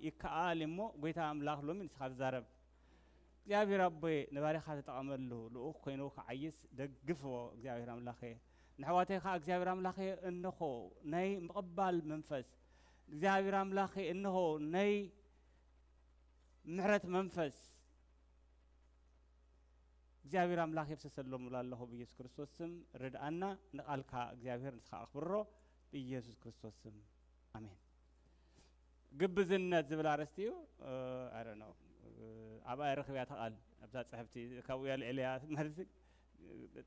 ይከኣል እሞ፣ ጎይታ ኣምላኽ ሎሚ ንስኻ ትዛረብ። እግዚኣብሔር ኣቦይ፣ ንባሪኻ ተጠቐመሉ፣ ልኡኽ ኮይኑ ክዓይስ ደግፍዎ እግዚኣብሔር ኣምላኸ። ንኣሕዋተይ ኸኣ እግዚኣብሔር ኣምላኸ፣ እንሆ ናይ ምቕባል መንፈስ፣ እግዚኣብሔር ኣምላኸ፣ እንሆ ናይ ምሕረት መንፈስ እግዚኣብሔር ኣምላኽ የፍሰሰሎም እብሎ ኣለኹ ብኢየሱስ ክርስቶስ ስም። ርድኣና፣ ንቓልካ እግዚኣብሔር ንስኻ ኣኽብሮ ብኢየሱስ ክርስቶስ ስም። ኣሜን። ግብዝነት ዝብል ኣርእስቲ እዩ። ኣረ ነው ኣብኣ ረኽብያ ተቓል ኣብዛ ጽሕፍቲ ካብኡ እያ ልዕልያ ማለት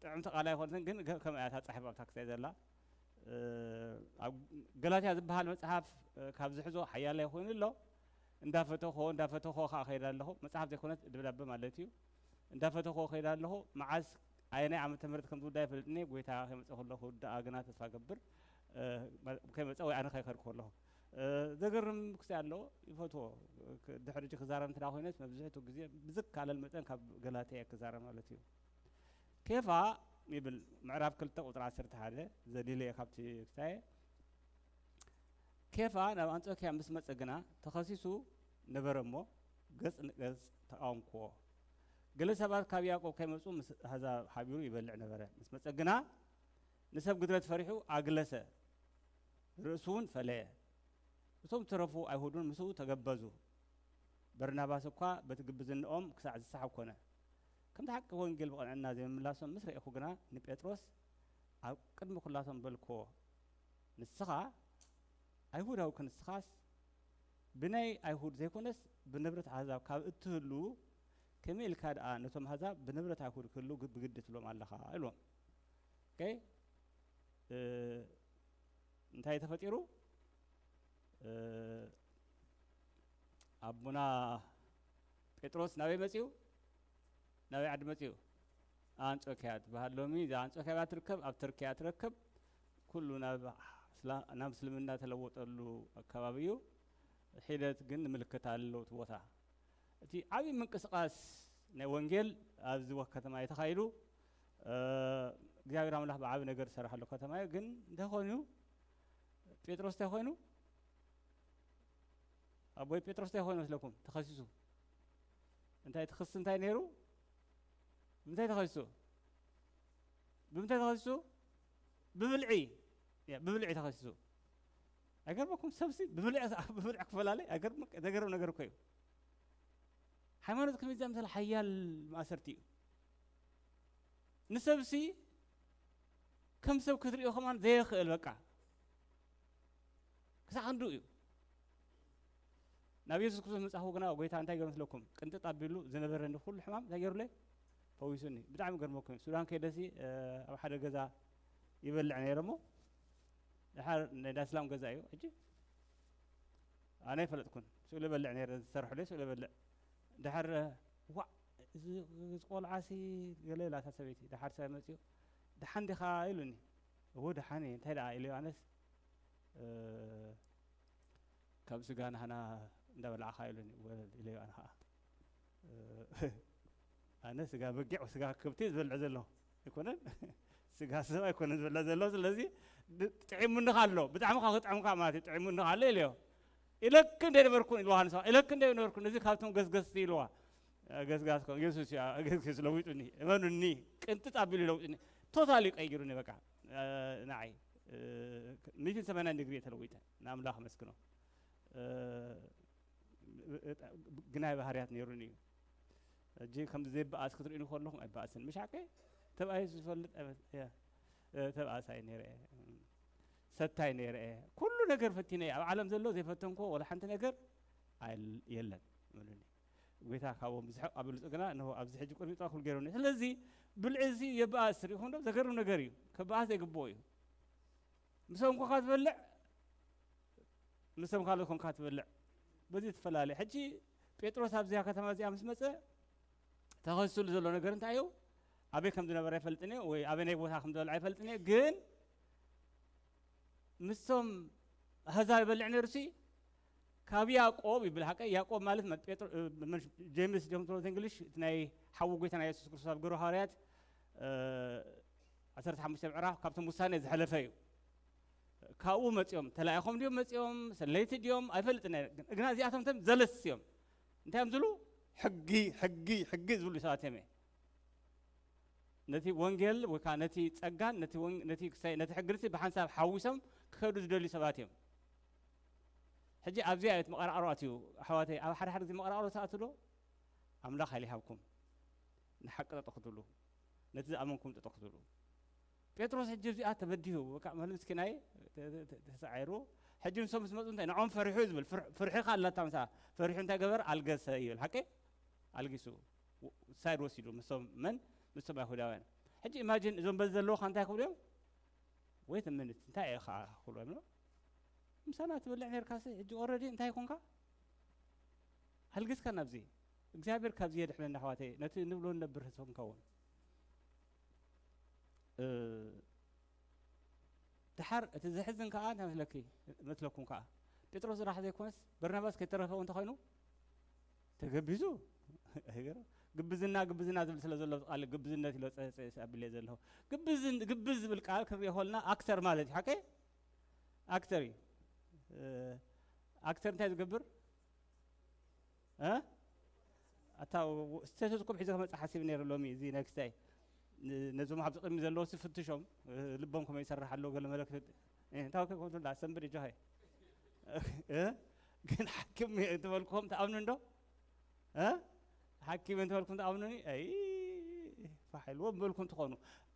ጥዕምቲ ቃል ኣይኮነትን፣ ግን ከ- ከምኣ እያ እታ ጽሕፍ ኣብታ ክሳይ ዘላ። ኣብ ገላትያ ዝበሃል መጽሓፍ ካብ ዝሕዞ ሓያላይ ኮይኑ ኣሎ። እንዳፈተኾ እንዳፈተኾ ከዓ ከይዳ ኣለኹ። መጽሓፍ ዘይኮነት ደብዳበ ማለት እዩ። እንዳፈተኾ ከይዳ ኣለኹ። መዓስ ኣየናይ ዓመተ ምህረት ከም ዝውዳ ይፈልጥኒ። ጎይታ ከይመጸ ከለኹ ደኣ ግና ተስፋ ገብር ከይመጸ ወይ ኣነ ከይከድኩ ከለኹ። ዘገርም ክስታይ ኣለዎ። ይፈትዎ። ድሕሪ ክዛረብ እንትና ኮይነስ መብዝሕቱ ግዜ ብዝካለል መጠን ካብ ገላትያ ክዛረብ ማለት እዩ። ኬፋ ይብል ምዕራፍ ክልተ ቁጽሪ ዓሰርተ ሓደ ዘሊለ እየ ካብቲ ክስታየ። ኬፋ ናብ ኣንጾኪያ ምስ መጸ ግና ተኸሲሱ ነበረ እሞ ገጽ ንገጽ ተቃወምክዎ። ገለ ሰባት ካብ ያዕቆብ ከይመጹ ምስ ኣህዛብ ሓቢሩ ይበልዕ ነበረ። ምስ መጸ ግና ንሰብ ግድረት ፈሪሑ ኣግለሰ፣ ርእሱ እውን ፈለየ። እቶም ዝተረፉ ኣይሁድ እውን ምስኡ ተገበዙ። በርናባስ እኳ በቲ ግብዝንኦም ክሳዕ ዝሰሓብ ኮነ። ከምቲ ሓቂ ወንጌል ብቐንዕና ዘይምምላሶም ምስ ረኤኹ ግና ንጴጥሮስ ኣብ ቅድሚ ኩላቶም በልክዎ፣ ንስኻ ኣይሁዳዊ ክንስኻስ ብናይ ኣይሁድ ዘይኮነስ ብንብረት ኣህዛብ ካብ እትህሉ ከመይ ኢልካ ደኣ ነቶም ኣህዛብ ብንብረት ኣይሁድ ክህሉ ብግዲ ትብሎም ኣለኻ? ኢልዎም። ኦኬ? እንታይ ተፈጢሩ? ኣቦና ጴጥሮስ ናበይ መጺኡ? ናበይ ዓዲ መጺኡ? ኣንጾኪያ ትበሃል። ሎሚ እዛ ኣንጾኪያ እያ ትርከብ፣ ኣብ ተርኪያ ትረከብ። ኩሉ ናብ እስላ- ናብ እስልምና ተለወጠሉ ኣከባቢ እዩ። ሒደት ግን ምልክት ኣለዎ እቲ ቦታ። እቲ ዓብዪ ምንቅስቃስ ናይ ወንጌል ኣብዚ ወ- ከተማ እዩ ተኻይዱ። እግዚኣብሔር ኣምላኽ ብዓቢ ነገር ዝሰራሓሉ ከተማ እዩ። ግን እንታይ ኮይኑ ጴጥሮስ እንታይ ኮይኑ ኣቦይ ጴጥሮስ እንታይ ኮይኑ መስለኩም ተኸሲሱ? እንታይ እቲ ክሲ እንታይ ነይሩ? ብምንታይ ተኸሲሱ? ብምንታይ ተኸሲሱ? ብብልዒ። ያ ብብልዒ ተኸሲሱ። ኣይገርመኩም? ሰብሲ ብብልዒ ብብልዒ ክፈላለ ኣይገርም? ዘገርም ነገር እኮ እዩ። ሃይማኖት ከመይ ዝኣመሰለ ሓያል ማእሰርቲ እዩ። ንሰብሲ ከም ሰብ ክትሪኦ ከማን ዘየኽእል በቃ ክሳዕ ክንዱ እዩ። ናብ የሱስ ክርስቶስ ምጻኹ ግና ጎይታ እንታይ ገይሩ መስለኩም? ቅንጥጥ ኣቢሉ ዝነበረኒ ኩሉ ሕማም እንታይ ገይሩለይ? ፈዊሱኒ። ብጣዕሚ ገርመኩም። ሱዳን ከይደሲ ኣብ ሓደ ገዛ ይበልዕ ነይረ እሞ ድሓር ናይ ዳስላም ገዛ እዩ ሕጂ ኣነ ኣይፈለጥኩን። ስእሉ በልዕ ነይረ ዝሰርሕለይ ስእሉ በልዕ ድሓር ዋዕ እዚ ቆልዓሲ ገለ ኢላታ ሰበይቲ ድሓር ሰብ መፅኡ ድሓን ዲኻ ኢሉኒ። እዎ ድሓን እየ እንታይ ደኣ ኢለ ኣነስ ካብ ስጋ ናህና እንዳበላዕኻ ኢሉኒ። ወለል ኢለዮ ኣነ ከዓ ኣነ ስጋ በጊዕ ስጋ ከብቲ ዝበልዕ ዘሎ ኣይኮነን ስጋ ሰብ ኣይኮነን ዝበልዕ ዘሎ። ስለዚ ጥዒሙኒ ኣሎ ብጣዕሚ ካብ ክጥዕምካ ማለት እዩ ጥዒሙኒ ኣሎ ኢለዮ። ኢለክ እንደ ነበርኩን ኢልዋ ንሳ ኢለክ እንደ ነበርኩን እዚ ካብቶም ገስገስቲ ኢልዋ። ገስጋስ ኮ- የሱስ እዩ ገስገስ ለዊጡኒ እመኑኒ። ቅንጥጥ ኣቢሉ ለዊጡኒ። ቶታሊ ቀይሩኒ በቃ ንዓይ ሚትን ሰማንያን ዲግሪ ተለዊጠ ንኣምላኽ መስክኖ። ግናይ ባህርያት ነይሩኒ እዩ። ሕጂ ከምዚ ዘይበኣስ ክትርእዩኒ ከለኹም ኣይበኣስን ምሽ ሓቀይ ተባሂሱ ዝፈልጥ ኣይበ- እያ። ተባእሳይ ነይረ እየ። ሰታይ ነይረ እየ። ኩሉ ነገር ፈቲነ እየ ኣብ ዓለም ዘሎ ዘይፈተንክዎ ወላ ሓንቲ ነገር ኣል- የለን በሉኒ። ጎይታ ካብኦም ዝሕቕ ኣብልፁ ግና እንሆ ኣብዚ ሕጂ ቁርቢጥ ኩሉ ገይሩኒ። ስለዚ ብልዒ እዚ የበኣስ ርኢኹም ዶ ዘገርም ነገር እዩ። ከበኣስ ዘይግብኦ እዩ። ምስኦም ኮንካ ትበልዕ ምስቶም ካልኦት ኮንካ ትበልዕ በዚ ትፈላለ። ሕጂ ጴጥሮስ ኣብዚኣ ከተማ እዚኣ ምስ መፀ ተኸስሉ ዘሎ ነገር እንታይ እዩ? ኣበይ ከም ዝነበረ ኣይፈልጥን እየ ወይ ኣበይ ናይ ቦታ ከም ዝበልዐ ኣይፈልጥን እየ። ግን ምስቶም ኣህዛብ ይበልዕ ነይሩ ሲ ካብ ያዕቆብ ይብል ሓቀ ያዕቆብ ማለት መ- ጴጥሮ እ፣ መን- ጄምስ ዲዮም ትብሎ እንግሊሽ እቲ ናይ ሓዉ ጎይታ ናይ የሱስ ክርስቶስ ኣብ ግብረ ሃዋርያት እ፣ ዓሰርተ ሓሙሽተ ምዕራፍ ካብቶም ውሳኔ ዝሓለፈ እዩ። ካብኡ መጺኦም፣ ተላኢኾም ድዮም መጺኦም፣ ሰለይቲ ድዮም ኣይፈልጥን እየ። ግን፣ ግና እዚኣቶም ቶም ዘለስ እዮም። እንታይ እዮም ዝብሉ? ሕጊ፣ ሕጊ፣ ሕጊ ዝብሉ ሰባት እዮም። ነቲ ወንጌል ወይ ከዓ ነቲ ጸጋን ነቲ ወን-፣ ነቲ ክሳይ-፣ ነቲ ሕጊ ርእሲ ብሓንሳብ ሓዊሶም ክኸዱ ዝደልዩ ሰባት እዮም። ሕጂ ኣብዚኣ እያ እቲ መቐራቕሮ ኣትዩ። ኣሕዋተይ፣ ኣብ ሓደ ሓደ ግዜ መቐራቕሮ ትኣትዉ ዶ? ኣምላኽ ሓይሊ ይሃብኩም። ንሓቂ ጠጠው ክትብሉ፣ ነቲ ዝኣመንኩም ጠጠው ክትብሉ። ጴጥሮስ ሕጂ ኣብዚኣ ተበዲሁ፣ በቃ፣ መል ምስኪናይ ተ-፣ ተ-፣ ተ-፣ ተሳዒሩ። ሕጂ ንሶም ምስ መጹ እንታይ ንዖም ፈሪሑ እዩ ዝብል። ፍር-፣ ፍርሒ ከ ኣላታ ምሳ። ፈሪሑ እንታይ ገበር? ኣልገሰ ይብል። ሓቂ? ኣልጊሱ። ሳይድ ወሲዱ። ምስቶም መን? ምስቶም ኣይሁዳውያን። ሕጂ ኢማጂን እዞም በዚ ዘለዉ ከ እንታይ ክብሉ እዮም? Wait a minute፣ እንታይ ኢኻ ክብሉ እዮም? ምሳና ትበልዕ ነርካሲ፣ ሕጂ ኦረዲ እንታይ ኮንካ? ኣልጊስካ ናብዚ። እግዚኣብሔር ካብዚ የድሕነና ኣሕዋተይ፣ ነቲ ንብሎ ንነብር ህዝቢ ክንከውን። እ፣ ደሓር እቲ ዘሕዝን ከኣ እንታይ መስለኪ፣ መስለኩም ከኣ፣ ጴጥሮስ ጥራሕ ዘይኮነስ በርናባስ ከይተረፈ እውን እንተኾይኑ ተገቢዙ። ኣይገርም? ግብዝና፣ ግብዝና ዝብል ስለ ዘሎ ቃል ግብዝነት ኢሎ ጸ-፣ ጸ-፣ ጸ-፣ ኣቢለ ዘለኹ። ግብዝን-፣ ግብዝ ዝብል ቃል ክንሪኦ ከለና ኣክተር ማለት እዩ። ሓቀይ? ኣክተር እዩ። እ፣ ኣክተር እንታይ ዝገብር? እ? ኣታ ስቴቶስኮፕ ሒዘ ክመጽእ ሓሲብ ነይረ ሎሚ፣ እዚ ኔክስታይ። ን-፣ ነዞም ኣብዚ ቅድሚ ዘለዉ ሲ ፍትሾም፣ እ፣ ልቦም ከመይ ይሰርሕ ኣሎ፣ ገለ መለ ክፍት-፣ እ፣ እንታይ ወከ ክብሉ እንዳ ሰንብድ እጆኸ። እ? ግን ሓኪም እየ እንትበልኩም ትኣምኑ እንዶ? እ? ሓኪም እየ እንትበልኩም ትኣምኑኒ? ኣይ፣ ፋሕ ኢልዎ ምበልኩም ትኾኑ።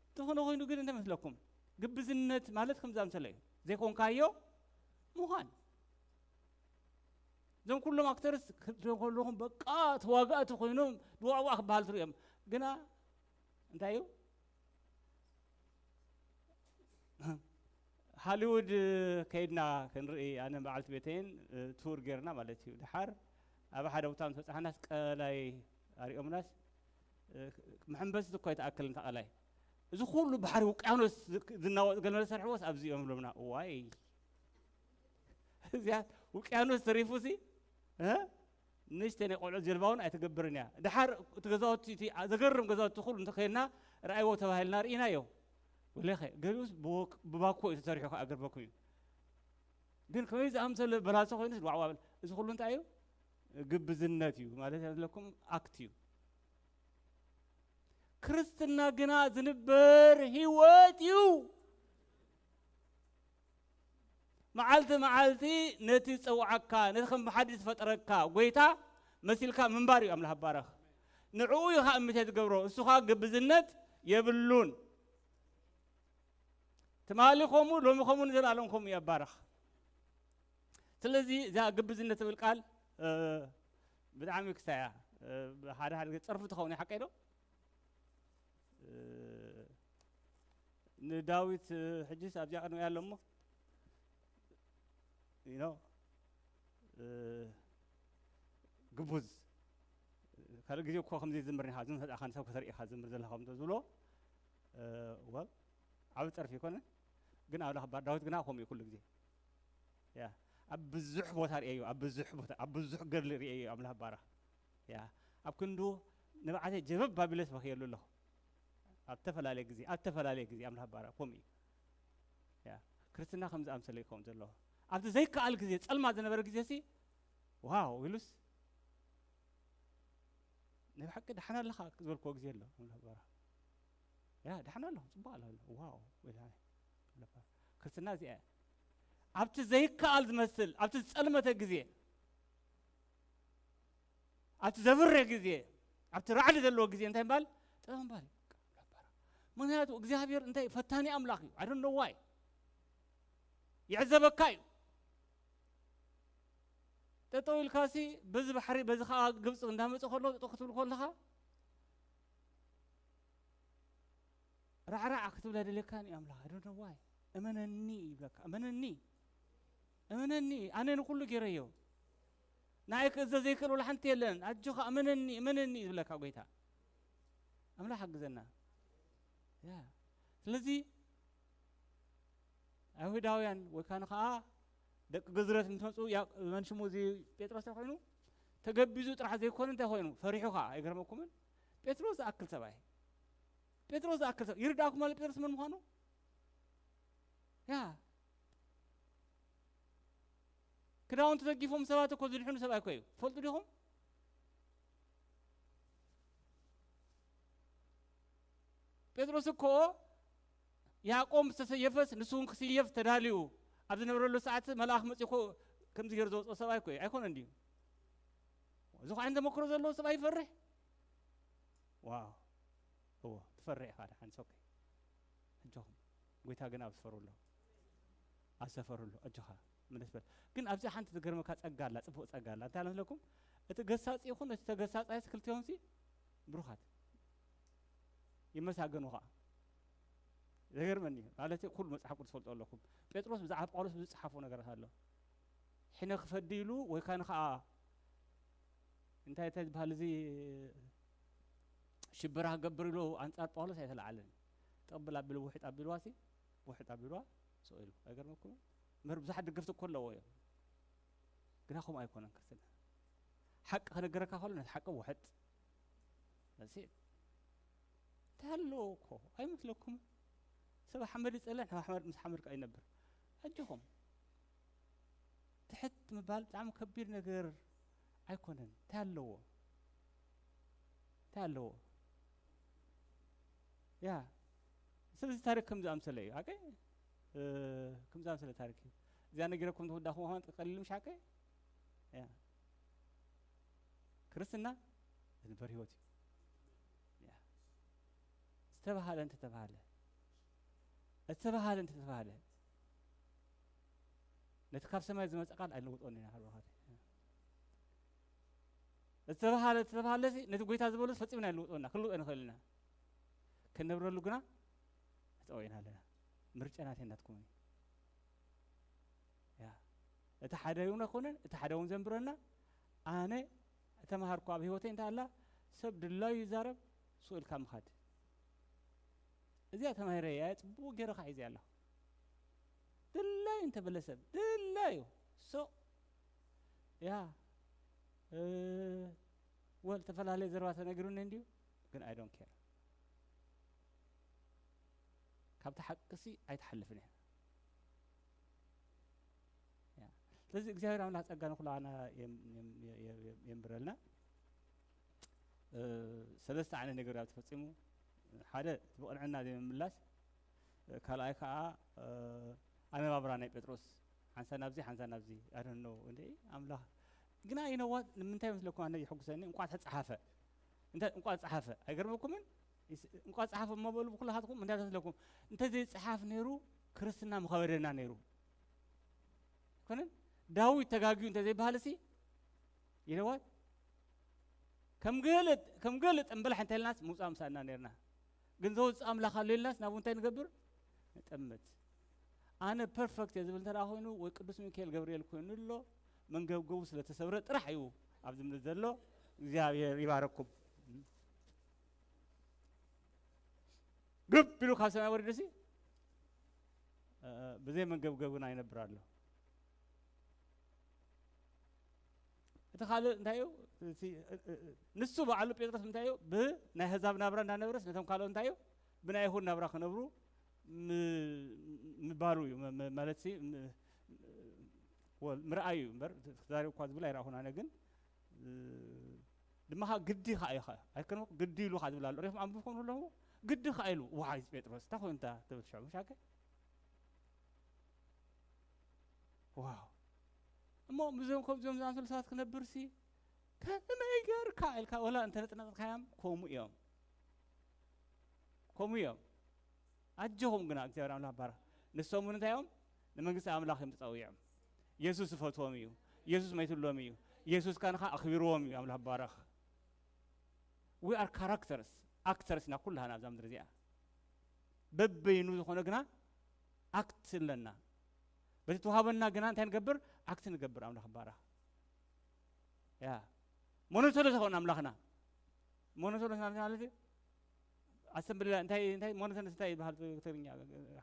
እንተኾነ ኮይኑ ግን እንታይ መስለኩም? ግብዝነት ማለት ከምዚ ኣምሰለ እዩ። ዘይኮንካዮ ምዃን። እዞም ኩሎም ኣክተርስ ክትሪኦም ከለኹም በቃ ተዋጋእቲ ኮይኖም ድዋዕዋዕ ክበሃል ትሪኦም። ግና እንታይ እዩ? ሃሊውድ ከይድና ክንርኢ፣ ኣነ በዓልቲ ቤተይን፣ እ፣ ቱር ጌርና ማለት እዩ። ድሓር ኣብ ሓደ ቦታ ምስ በጻሕናስ ቀላይ ኣሪኦምናስ፣ እ፣ መሐንበሲት እኳ ኣይትኣክልን እታ ቀላይ። እዚ ኩሉ ባሕሪ ውቅያኖስ ዝ-፣ ዝናወጥ ገለ መለ ዝሰርሕዎስ ኣብዚ እዮም ብሎምና። እዋይ! እዚኣ ውቅያኖስ ተሪፉሲ፣ እ? ንእሽተይ ናይ ቆልዑ ጀልባ እውን ኣይትገብርን እያ። ድሓር እቲ ገዛውቲ፣ እቲ ዘገርም ገዛውቲ ኩሉ እንተኸይድና ረኣይዎ ተባሂልና ርኢናዮ። ወለኸ፣ ገሊኡስ ብወክ-፣ ብባኮ እዩ ተሰሪሑ ከኣ ገርበኩም እዩ። ግን ከመይ ዝኣምሰለ በላሶ ኮይኑስ ዋዕዋ በል። እዚ ኩሉ እንታይ እዩ? ግብዝነት እዩ ማለት እያ ዘለኩም፣ ኣክት እዩ። ክርስትና ግና ዝንበር ህይወት እዩ። መዓልቲ መዓልቲ ነቲ ዝጸውዓካ፣ ነቲ ከም ብሓድሽ ዝፈጠረካ ጎይታ መሲልካ ምንባር እዩ ኣምላኽ ባረኽ። ንዕኡ እዩ ኸኣ እምነት ዝገብሮ፣ እሱ ኸኣ ግብዝነት የብሉን። ትማሊ ከምኡ፣ ሎሚ ከምኡ፣ ንዘለኣለም ከምኡ እዩ ኣባረኽ። ስለዚ እዛ ግብዝነት ትብል ቃል፣ እ፣ ብጣዕሚ ክሳያ፣ እ፣ ሓደ ሓደ ግዜ ጸርፊ ትኸውን እያ፣ ሓቀይ ዶ? እ፣ ንዳዊት፣ እ፣ ሕጂስ ኣብዚኣ ቅድሚያ ኣሎ እሞ፣ you know፣ እ፣ ግቡዝ። ካልእ ግዜ እኮ ከምዚ ዝምር ኢኻ፣ ዝም ሰጣኻ ንሰብ ከተርእኻ ዝምር ዘለኻ ከም ዝብሎ፣ እ፣ ወል፣ ዓቢ ጸርፊ ኣይኮነን። ግን ኣብ ዳዊት ግና ከምኡ እዩ ኩሉ ግዜ። ያ፣ ኣብ ብዙሕ ቦታ ርእየዮ፣ ኣብ ብዙሕ ቦታ፣ ኣብ ብዙሕ ገድሊ ርእየዮ ኣምላኽ ባረኽ። ያ፣ ኣብ ክንዱ ንብዓተይ ጀበብ ኣቢለስ በኽየሉ ኣለኹ። ኣብ ዝተፈላለየ ግዜ፣ ኣብ ዝተፈላለየ ግዜ ኣምላኽ ባረኽ፣ ከምኡ እዩ። ያ፣ ክርስትና ከም ዝኣምሰለ ይኸውን ዘለዎ። ኣብቲ ዘይከኣል ግዜ፣ ጸልማት ዝነበረ ግዜሲ፣ ዋው ኢሉስ፣ ናይ ብሓቂ ደሓን ኣለኻ ዝበልክዎ ግዜ ኣሎ፣ ኣምላኽ ባረኽ። ያ፣ ደሓን ኣለኹ፣ ጽቡቕ ኣለኹ። ዋው፣ ወይላሂ። ክርስትና እዚኣ እያ። ኣብቲ ዘይከኣል ዝመስል፣ ኣብቲ ዝጸልመተ ግዜ፣ ኣብቲ ዘብረ ግዜ፣ ኣብቲ ራዕዲ ዘለዎ ግዜ እንታይ ምባል? ጥበብ ምባል እዩ። ምኽንያቱ እግዚኣብሔር እንታይ ፈታኒ ኣምላኽ እዩ። I don't know why። ይዕዘበካ እዩ። ጠጠው ኢልካሲ በዚ ባሕሪ፣ በዚ ኸዓ ግብፂ እንዳመፀ ከሎ፣ ጠጠው ክትብል ከለኻ፣ ራዕራዕ ክትብል ኣይደልየካን እዩ ኣምላኽ። I don't know why። እመነኒ ይብለካ። እመነኒ። እመነኒ። ኣነ ንኹሉ ገይረዮ። ንዓይ ክእዘዝ ዘይክእል ወላ ሓንቲ የለን። ኣጆኻ እመነኒ፣ እመነኒ እዩ ዝብለካ ጎይታ። ኣምላኽ ሓግዘና። ያ። ስለዚ ኣይሁዳውያን ወይ ካን ኸዓ ደቂ ገዝረት ምስ መፁ፣ ያ-፣ መን ሽሙ እዚ ጴጥሮስ ተኾይኑ ተገቢዙ ጥራሕ ዘይኮነ እንታይ ኮይኑ ፈሪሑ ኸዓ ኣይገርመኩምን? ጴጥሮስ ዝኣክል ሰብኣይ፣ ጴጥሮስ ዝኣክል ሰብ ይርዳእኩም ኣሎ ጴጥሮስ መን ምዃኑ? ያ ክዳውንቱ ዘጊፎም ሰባት እኮ ዝድሕኑ ሰብ ኣይኮ እዩ። ትፈልጡ ዲኹም? ጴጥሮስ እኮ ያዕቆብ ምስ ተሰየፈስ ንሱ እውን ክስየፍ ተዳልዩ ኣብ ዝነበረሉ ሰዓት መልኣኽ መጺኡ እኮ ከምዚ ገይሩ ዘውፅኦ ሰብ ኣይኮ እዩ። ኣይኮነን ድዩ? እዚ ኸዓ ተመክሮ ዘለዎ ሰብ ኣይፈርሕ? ዋው! እዎ፣ ትፈርሕ ኢኻ ደሓን፣ it's okay። ኣጆኹም። ጎይታ ግን ኣብ ሰፈሩ ኣሎ። ኣብ ሰፈሩ ኣሎ። ኣጆኻ፣ ምለስ በል። ግን ኣብዚ ሓንቲ ዝገርመካ ጸጋ ኣላ፣ ጽቡቕ ጸጋ ኣላ። እንታይ ኣላ መስለኩም? እቲ ገሳጺ ይኹን እቲ ተገሳጻይስ ክልቲኦምሲ ብሩኻት። ይመሳገኑ ኸዓ። ዘገርመኒ፣ ማለት ኩሉ መጽሓፍ ቅዱስ ትፈልጡ ኣለኹም። ጴጥሮስ ብዛዕባ ጳውሎስ ብዙሕ ዝጸሓፎ ነገራት ኣሎ። ሕነ ክፈዲ ኢሉ ወይ ካን ኸዓ እንታይ፣ እንታይ ዝበሃል እዚ ሽበራ ክገብር ኢሉ ኣንጻር ጳውሎስ ኣይተለዓለን። ጠብል ኣቢሉ ውሕጥ ኣቢልዋ ሲ፣ ውሕጥ ኣቢልዋ ስቕ ኢሉ። ኣይገርመኩምን? ምህር ብዙሓት ደገፍቲ እኮ ኣለዎ እዮም። ግና ከምኡ ኣይኮነን ክርስትና። ሓቂ ክነገረካ ከሎ ነቲ ሓቂ ውሕጥ። That's it። እንታይ ኣለዎ እኮ ኣይመስለኩምን? ሰብ ሓመድ ይጸልእ፣ ንሕና ሓመድ ምስ ሓመድ ከኣ ይነብር። ኣጆኹም። ትሕት ምባል ብጣዕሚ ከቢድ ነገር ኣይኮነን። እንታይ ኣለዎ? እንታይ ኣለዎ? ያ፣ ስለዚ ታሪክ ከምዚ ኣምሰለ እዩ። ሓቀይ? እ፣ ከምዚ ኣምሰለ ታሪክ እዩ። እዚኣ ነጊረኩም ተወዳእኩም ምዃን ቀሊል ምሽ ሓቀይ? ያ። ክርስትና ዝንበር ህይወት እዩ። ያ። ዝተባህለ እንተተባህለ፣ ዝተባህለ እንተተባህለ፣ ነቲ ካብ ሰማይ ዝመጸ ቃል ኣይንለውጦን ኢና፣ ኣሕዋተይ። ዝተባህለ፣ ዝተባህለ ሲ፣ ነቲ ጎይታ ዝበሎ ፈጺምና ኣይንለውጦን ኢና፣ ክንለውጦ ኣይንኽእልን ኢና። ክንነብረሉ ግና ተጠዊዕና ኣለና። ምርጫ ናተይ ናትኩምን እዩ። ያ። እቲ ሓደ እውን ኣይኮነን፣ እቲ ሓደ እውን ዘንብረና። ኣነ እተምሃርኩ ኣብ ህይወተይ እንታይ ኣላ፣ ሰብ ድላዩ ይዛረብ፣ ስቕ ኢልካ ምኻድ። እዚኣ ተማሂረ እየ፣ ጽቡቕ ገይረ ኸዓ ሒዘ ኣለኹ። ድላዩ እንተበለ ሰብ፣ ድላዩ፣ ስቕ። ያ። እ፣ ወል፣ ዝተፈላለየ ዘረባ ተነጊሩኒ እንድዩ፣ ግን I don't care። ካብቲ ሓቅሲ ኣይትሓልፍን እያ። ያ። ስለዚ እግዚኣብሔር ኣምላኽ ጸጋ ንኹላና የም-፣ የም-፣ የም-፣ የም-፣ የንብረልና። እ፣ ሰለስተ ዓይነት ነገር ኣብ ተፈጺሙ። ሓደ፣ እቲ ብቕንዕና ዘይምምላስ። እ፣ ካልኣይ ከኣ፣ እ፣ ኣነባብራ ናይ ጴጥሮስ። ሓንሳብ ናብዚ፣ ሓንሳብ ናብዚ። I don't know። እንደ ኣምላኽ። ግና you know what? ንምንታይ መስለኩም ኣነ ይሕጉሰኒ? እንቋዕ ተጸሓፈ። እንተ-፣ እንቋዕ ተጸሓፈ። ኣይገርመኩምን? ይስ-፣ እንቋዕ ተጸሓፈ እሞ በሉ ብኩላኻትኩም። እንታይ መስለኩም? እንተ ዘይጸሓፍ ነይሩ፣ ክርስትና ምኸበደና ነይሩ። ኣይኮነን? ዳዊት ተጋግዩ እንተ ዘይበሃል ሲ፣ you know what? ከም ገለ፣ ከም ገለ ጠምበላሕ እንተ ኢልናስ ምውጻእ ምሳእና ነይርና። ግን ዘውጽእ ኣምላኽ ኣሎ ኢልናስ ናብኡ እንታይ ንገብር? ንጠምት። ኣነ ፐርፈክት እየ ዝብል እንተ ደኣ ኮይኑ፣ ወይ ቅዱስ ሚካኤል ገብርኤል ኮይኑ ኣሎ፣ መንገብገቡ ስለ ተሰብረ ጥራሕ እዩ ኣብዚ ምድሪ ዘሎ። እግዚኣብሔር ይባረኩም። ግብ ኢሉ ካብ ሰማይ ወሪዱ ሲ፣ እ፣ ብዘይ መንገብገብ ግና ይነብር ኣሎ። እቲ ካልእ እንታይ እዩ? እቲ፣ እ፣ እ፣ እ፣ ንሱ በዓሉ ጴጥሮስ እንታይ እዩ? ብናይ ኣህዛብ ናብራ እንዳነበረስ ነቶም ካልኦት እንታይ እዩ? ብናይ ኣይሁድ ናብራ ክነብሩ ም-፣ ምባሩ እዩ። መ-፣ መ-፣ ማለት ሲ፣ ም-፣ ወል፣ ምርኣዩ እዩ እምበር፣ ተዛሪቡ እኳ ዝብል ኣይረኣኹን ኣነ ግን፣ እ፣ ድማ ኸዓ ግዲ ኸዓ እዩ ኸዓ። ኣይከነኩ ግዲ ኢሉ ኸዓ ዝብል ኣሎ። ሪኹም ኣንብብኩም ኣለኹ። ግዲ ኸዓ ኢሉ፣ ዋይ ጴጥሮስ፣ እንታይ ኮይኑ እንታ ትብል ሽዑ፣ ምሽ ኣከ? ዋው። እሞ ምስዞም ከምዚኦም ዝኣመሰሉ ሰባት ክነብርሲ፣ ከመይ ጌርካ ኢልካ ወላ እንተ ነጥነጥካዮም፣ ከምኡ እዮም። ከምኡ እዮም። ኣጆኹም ግና እግዚኣብሔር ኣምላኽ ባርኽ። ንሶም እውን እንታይ እዮም? ንመንግስቲ ኣምላኽ እዮም ተጸዊዖም። የሱስ ዝፈትዎም እዩ። የሱስ መይትሎም እዩ። የሱስ ካንኻ ኣኽቢርዎም እዩ። ኣምላኽ ባረኽ። We are characters፣ ኣክተርስ ኢና ኩላህና ኣብዛ ምድሪ እዚኣ። በበይኑ ዝኾነ ግና ኣክት ኣለና። በቲ ተዋህበና ግና እንታይ ንገብር? ኣክት ንገብር። ኣምላኽ ባረኽ። ያ። ሞኖቶኖስ ኣይኮነን ኣምላኽና። ሞኖቶኖስ ማለት ማለት እዩ። ኣሰምብላ እንታይ፣ እንታይ ሞኖቶኖስ እንታይ ይበሃል ብትግርኛ?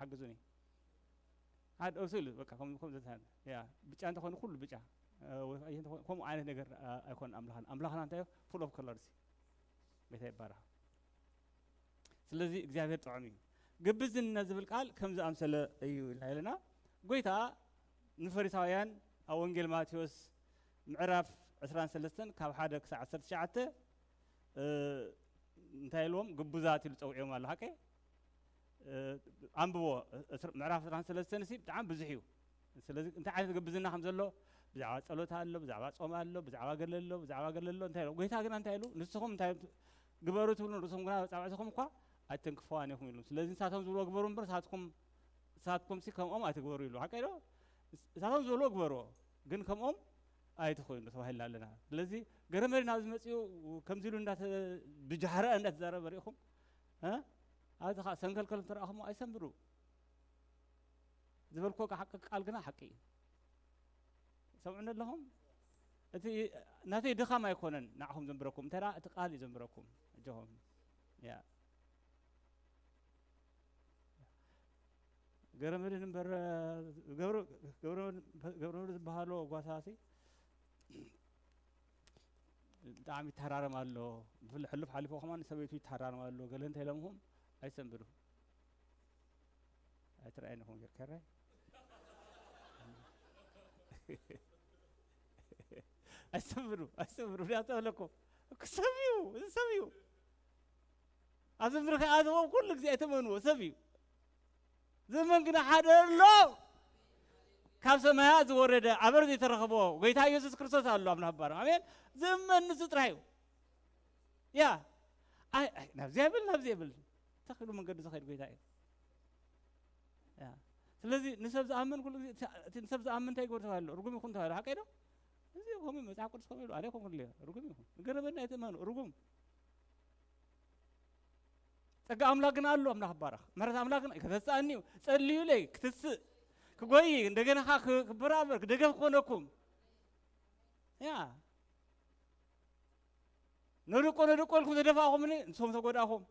ሓግዙኒ። ሓደ እሱ ኢሉ በቃ ከም፣ ከም ዘተ-፣ ያ፣ ብጫ እንተኾይኑ ኩሉ ብጫ፣ እ፣ ወይ ቀይሕ እንተኾይኑ ከምኡ ዓይነት ነገር፣ እ፣ ኣይኮነን ኣምላኽና። ኣምላኽና እንታይ እዩ? ፉል ኦፍ ከለርስ እዩ። ጎይታ ይባረኽ። ስለዚ እግዚኣብሔር ጥዑም እዩ። ግብዝነት ዝብል ቃል ከም ዝኣምሰለ እዩ ኢልና ኣለና። ጎይታ ንፈሪሳውያን ኣብ ወንጌል ማቴዎስ ምዕራፍ ዕስራን ሰለስተን ካብ ሓደ ክሳብ ዓሰርተ ትሽዓተ፣ እ፣ እንታይ ኢልዎም? ግቡዛት ኢሉ ጸውዕዎም ኣሎ። ሓቀይ? እ፣ ኣንብቦ። እስር-፣ ምዕራፍ ዕስራን ሰለስተን ሲ ብጣዕሚ ብዙሕ እዩ። ስለዚ እንታይ ዓይነት ግብዝና ከም ዘሎ፣ ብዛዕባ ጸሎት ኣሎ፣ ብዛዕባ ጾም ኣሎ፣ ብዛዕባ ገለ ኣሎ፣ ብዛዕባ ገለ ኣሎ፣ እንታይ ኢሉ? ጎይታ ግና እንታይ ኢሉ? ንስኹም እንታይ ግበሩ ትብሉ፣ ንርእስኹም ግና ጻውዕትኹም እኳ ኣይትንክፍዋን ኢኹም ኢሉ። ስለዚ ንሳቶም ዝብልዎ ግበሩ እምበር፣ ንሳትኩም፣ ንሳትኩም ሲ ከምኦም ኣይትግበሩ ኢሉ። ሓቀይ ዶ? ንሳቶም ዝብልዎ ግበርዎ፣ ግን ከምኦም ኣይትኾይኑ ተባሂልና ኣለና። ስለዚ ገረመሪ ናብ ዝመጽኡ ከምዚ ኢሉ እንዳተ-፣ ብጃህራ እንዳተዛረበ ርኢኹም፣ እ? ኣብዚ ኸኣ ሰንከልከል እንተረኣኹሞ ኣይሰንብዱ። ዝበልኩዎ ሓቂ ቃል ግና ሓቂ እዩ። ሰምዑኒ ኣለኹም? እቲ ናተይ ድኻም ኣይኮነን ንዓኹም ዘንብረኩም፣ እንተ ደኣ እቲ ቃል እዩ ዘንብረኩም። ኣጆኹም። ያ። ገረመድህን እምበር፣ ገብረ-፣ ገብረ-፣ ገብረመድህን ዝበሃሎ ጓሳሲ ብጣዕሚ ይተሃራረም ኣሎ። ብፍላይ ሕሉፍ ሓሊፉ ከማን ሰበይቱ ይተሃራረም ኣሎ። ገለ እንተ ኢሎምኹም ኣይሰንብዱ። ኣይትረኣየኒ ኹም ጌርካ ራይ። ኣይሰንብዱ፣ ኣይሰንብዱ። ብያ ተበለኩም። ሰብ እዩ፣ እዚ ሰብ እዩ። ኣብዚ ምድሪ ከይኣተዎም ኩሉ ግዜ ኣይተመንዎ፣ ሰብ እዩ። ዘመን ግና ሓደ ኣሎ፣ ካብ ሰማያት ዝወረደ፣ ኣብ ኣርዝ የተረኸቦ ጎይታ ኢየሱስ ክርስቶስ ኣሎ ኣብ ናባር። ኣሜን። ዘመን ንሱ ጥራይ እዩ። ያ። ኣይ፣ ኣይ፣ ናብዚያ ይብል፣ ናብዚያ ይብል። ተኽሉ መንገዱ ዝኸይድ ጎይታ እዩ። ያ። ስለዚ ንሰብ ዝኣምን ኩሉ ግዜ፣ እቲ ንሰብ ዝኣምን እንታይ ይገብር ተባሂሉ? ርጉም ይኹን ተባሂሉ። ሓቀይ ዶ? እዚ ከምኡ መጽሓፍ ቅዱስ ከምኡ ኢሉ፣ ኣነ ይኹን ኩሉ ርጉም ይኹን። ንገረበና ኣይትእመኑ፣ ርጉም። ጸጋ ኣምላክ ግን ኣሎ፣ ኣምላክ ይባረክ። ምሕረት ኣምላክ ግን ከተስኣኒ እዩ። ጸልዩለይ፣ ክትስእ፣ ክጎይ፣ እንደገና ኸ ክ-፣ ክበራበር፣ ደገፍ ክኾነኩም። ያ። ነድቆ፣ ነድቆ ኢልኩም ተደፋእኹምኒ፣ ንስኹም ተጎዳእኹም።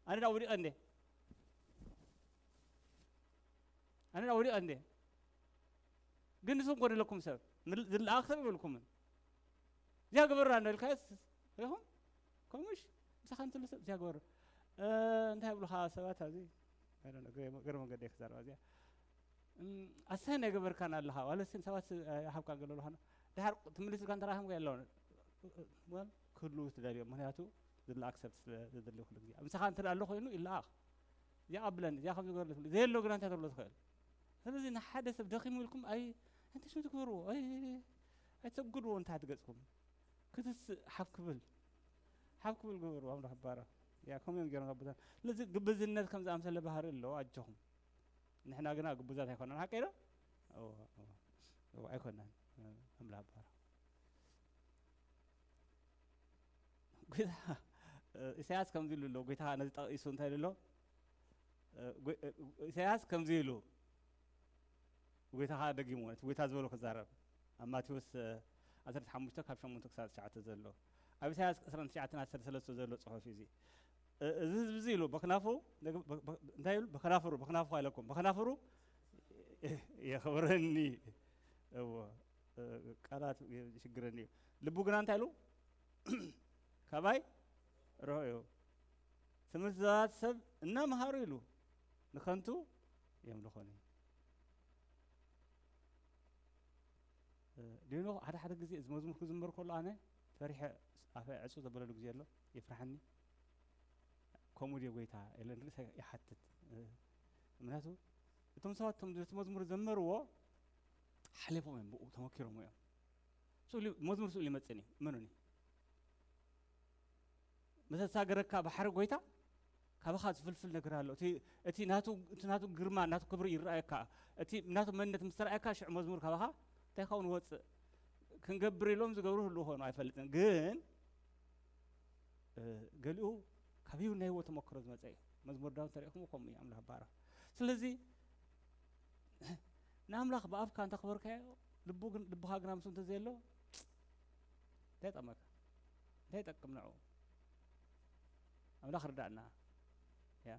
ኣነ ደኣ ወዲቐ እንዴ? ኣነ ደኣ ወዲቐ እንዴ? ግን ንስኹም ጎደለኩም ሰብ፣ ንል-፣ ዝለኣኽ ሰብ ይበልኩምን። እዚኣ ግበራ እንዶ ኢልካዮስ፣ ሪኹም? ከምኡሽ፣ ምሳኻ እንትሉ ሰብ እዚኣ ግበሩ። እ፣ እንታይ ይብሉኻ ሰባት ኣብዚ? I don't know፣ ገረ-፣ ገረ መንገዲ ክዛረባ እዚኣ። እም፣ ኣሰን ኣይገበርካን ኣለኻ። ዋለስን ሰባት፣ እ፣ ሃብካ ገሎ ኣለኻ። ድሓር ትምልስ ኢልካ እንተ ረኺብካ የለውን። ወል ክህሉ ትደልዮ። ምኽንያቱ ዝለኣኽ ሰብ ስለ ዘድሊ ኩሉ ግዜ። ምሳኻ እንተ ኣሎ ኮይኑ ይለኣኽ። እዚኣ ቀብለኒ፣ እዚኣ ከም ዝገበርሉ ትብሉ። ዘየሎ ግና እንታይ ተብሎ ትኽእል? ስለዚ ንሓደ ሰብ ደኺሙ ኢልኩም ኣይ፣ እንታይ ሽሙ ትግበርዎ? ኣይ፣ ኣይተግድዎ ንታሕቲ ገጽኩም። ክትስእ ሓፍ ክብል፣ ሓፍ ክብል ግበርዎ። ኣምላኽ ይባረኽ። ያ፣ ከምኡ እዮም ገይሮም ኣቦታት። ስለዚ ግብዝነት ከም ዝኣምሰለ ባህሪ ኣለዎ። ኣጆኹም። ንሕና ግና ግቡዛት ኣይኮናን። ሓቀይ ዶ? እወ፣ እወ። እወ፣ ኣይኮናን። ኣምላኽ ይባረኽ። ጎይታ፣ እ፣ ኢሳያስ ከምዚ ኢሉ ኣሎ። ጎይታ ነዚ ጠቒሱ እንታይ ኢሉ ኣሎ? እ፣ ጎ-፣ እ፣ ኢሳያስ ከምዚ ኢሉ፣ ጎይታ ኸኣ ደጊሙ፣ እቲ ጎይታ ዝበሎ ክዛረብ። ኣብ ማቴዎስ፣ እ፣ ዓሰርተ ሓሙሽተ ካብ ሸሞንተ ክሳብ ትሽዓተ ዘሎ። ኣብ ኢሳያስ ዕስራን ትሽዓተን ዓሰርተ ሰለስተ ዘሎ ጽሑፍ እዩ እዚ። እ፣ እዚ ህዝቢ እዚ ኢሉ፣ በክናፉ፣ ደግ-፣ በ-፣ በ-፣ እንታይ ኢሉ? በክናፍሩ፣ በክናፉ ኣይለኩም። በክናፍሩ የኽብረኒ። እዎ፣ እ፣ ቃላት ይሽግረኒ እዩ። ልቡ ግና እንታይ ኢሉ? ካባይ ርሑቕ እዩ። ትምህርትታት ሰብ እናመሃሩ ኢሉ ንኸንቱ የምልኾኒ። እ፣ ዲኖ ሓደ ሓደ ግዜ እዚ መዝሙር ክዝምር ከሎ ኣነ ፈሪሐ ኣፈ ዕጹ ዘበለሉ ግዜ ኣሎ፣ ይፍርሓኒ። ከምኡ ድዮ ጎይታ? ኢለ ንርእሰይ ይሓትት። እ፣ ምክንያቱ እቶም ሰባት እቶም ነቲ መዝሙር ዘመርዎ ሓሊፎም እዮም፣ ብኡ ተመኪሮም እዮም። ስእሉ፣ መዝሙር ስእሉ ይመጽእን እዩ፣ እመኑኒ። መተሳገረካ ባሕሪ ጎይታ፣ ካባኻ ዝፍልፍል ነገር ኣሎ። እቲ፣ እቲ ናቱ፣ እቲ ናቱ ግርማ፣ ናቱ ክብሪ ይረኣየካ። እቲ ናቱ መንነት ምስ ተረኣየካ፣ ሽዑ መዝሙር ካባኻ እንታይ ክኸውን ወጽእ? ክንገብር ኢሎም ዝገብሩ ህልው ኾኑ ኣይፈልጥን። ግን፣ እ፣ ገሊኡ ካብ ህይወት ናይ ህይወት ተመክሮ ዝመጸ እዩ። መዝሙር ዳዊት ተሪእኹም ከምኡ እዩ፣ ኣምላኽ ይባረኽ። ስለዚ፣ ንኣምላኽ ብኣፍካ እንተኽበርካዮ፣ ልቡ ግን፣ ልብኻ ግና ምስኡ እንተዘየሎ፣ እንታይ ጠቕመካ? እንታይ ይጠቅም ንዕኡ? ኣምላኽ ርዳእና። ያ፣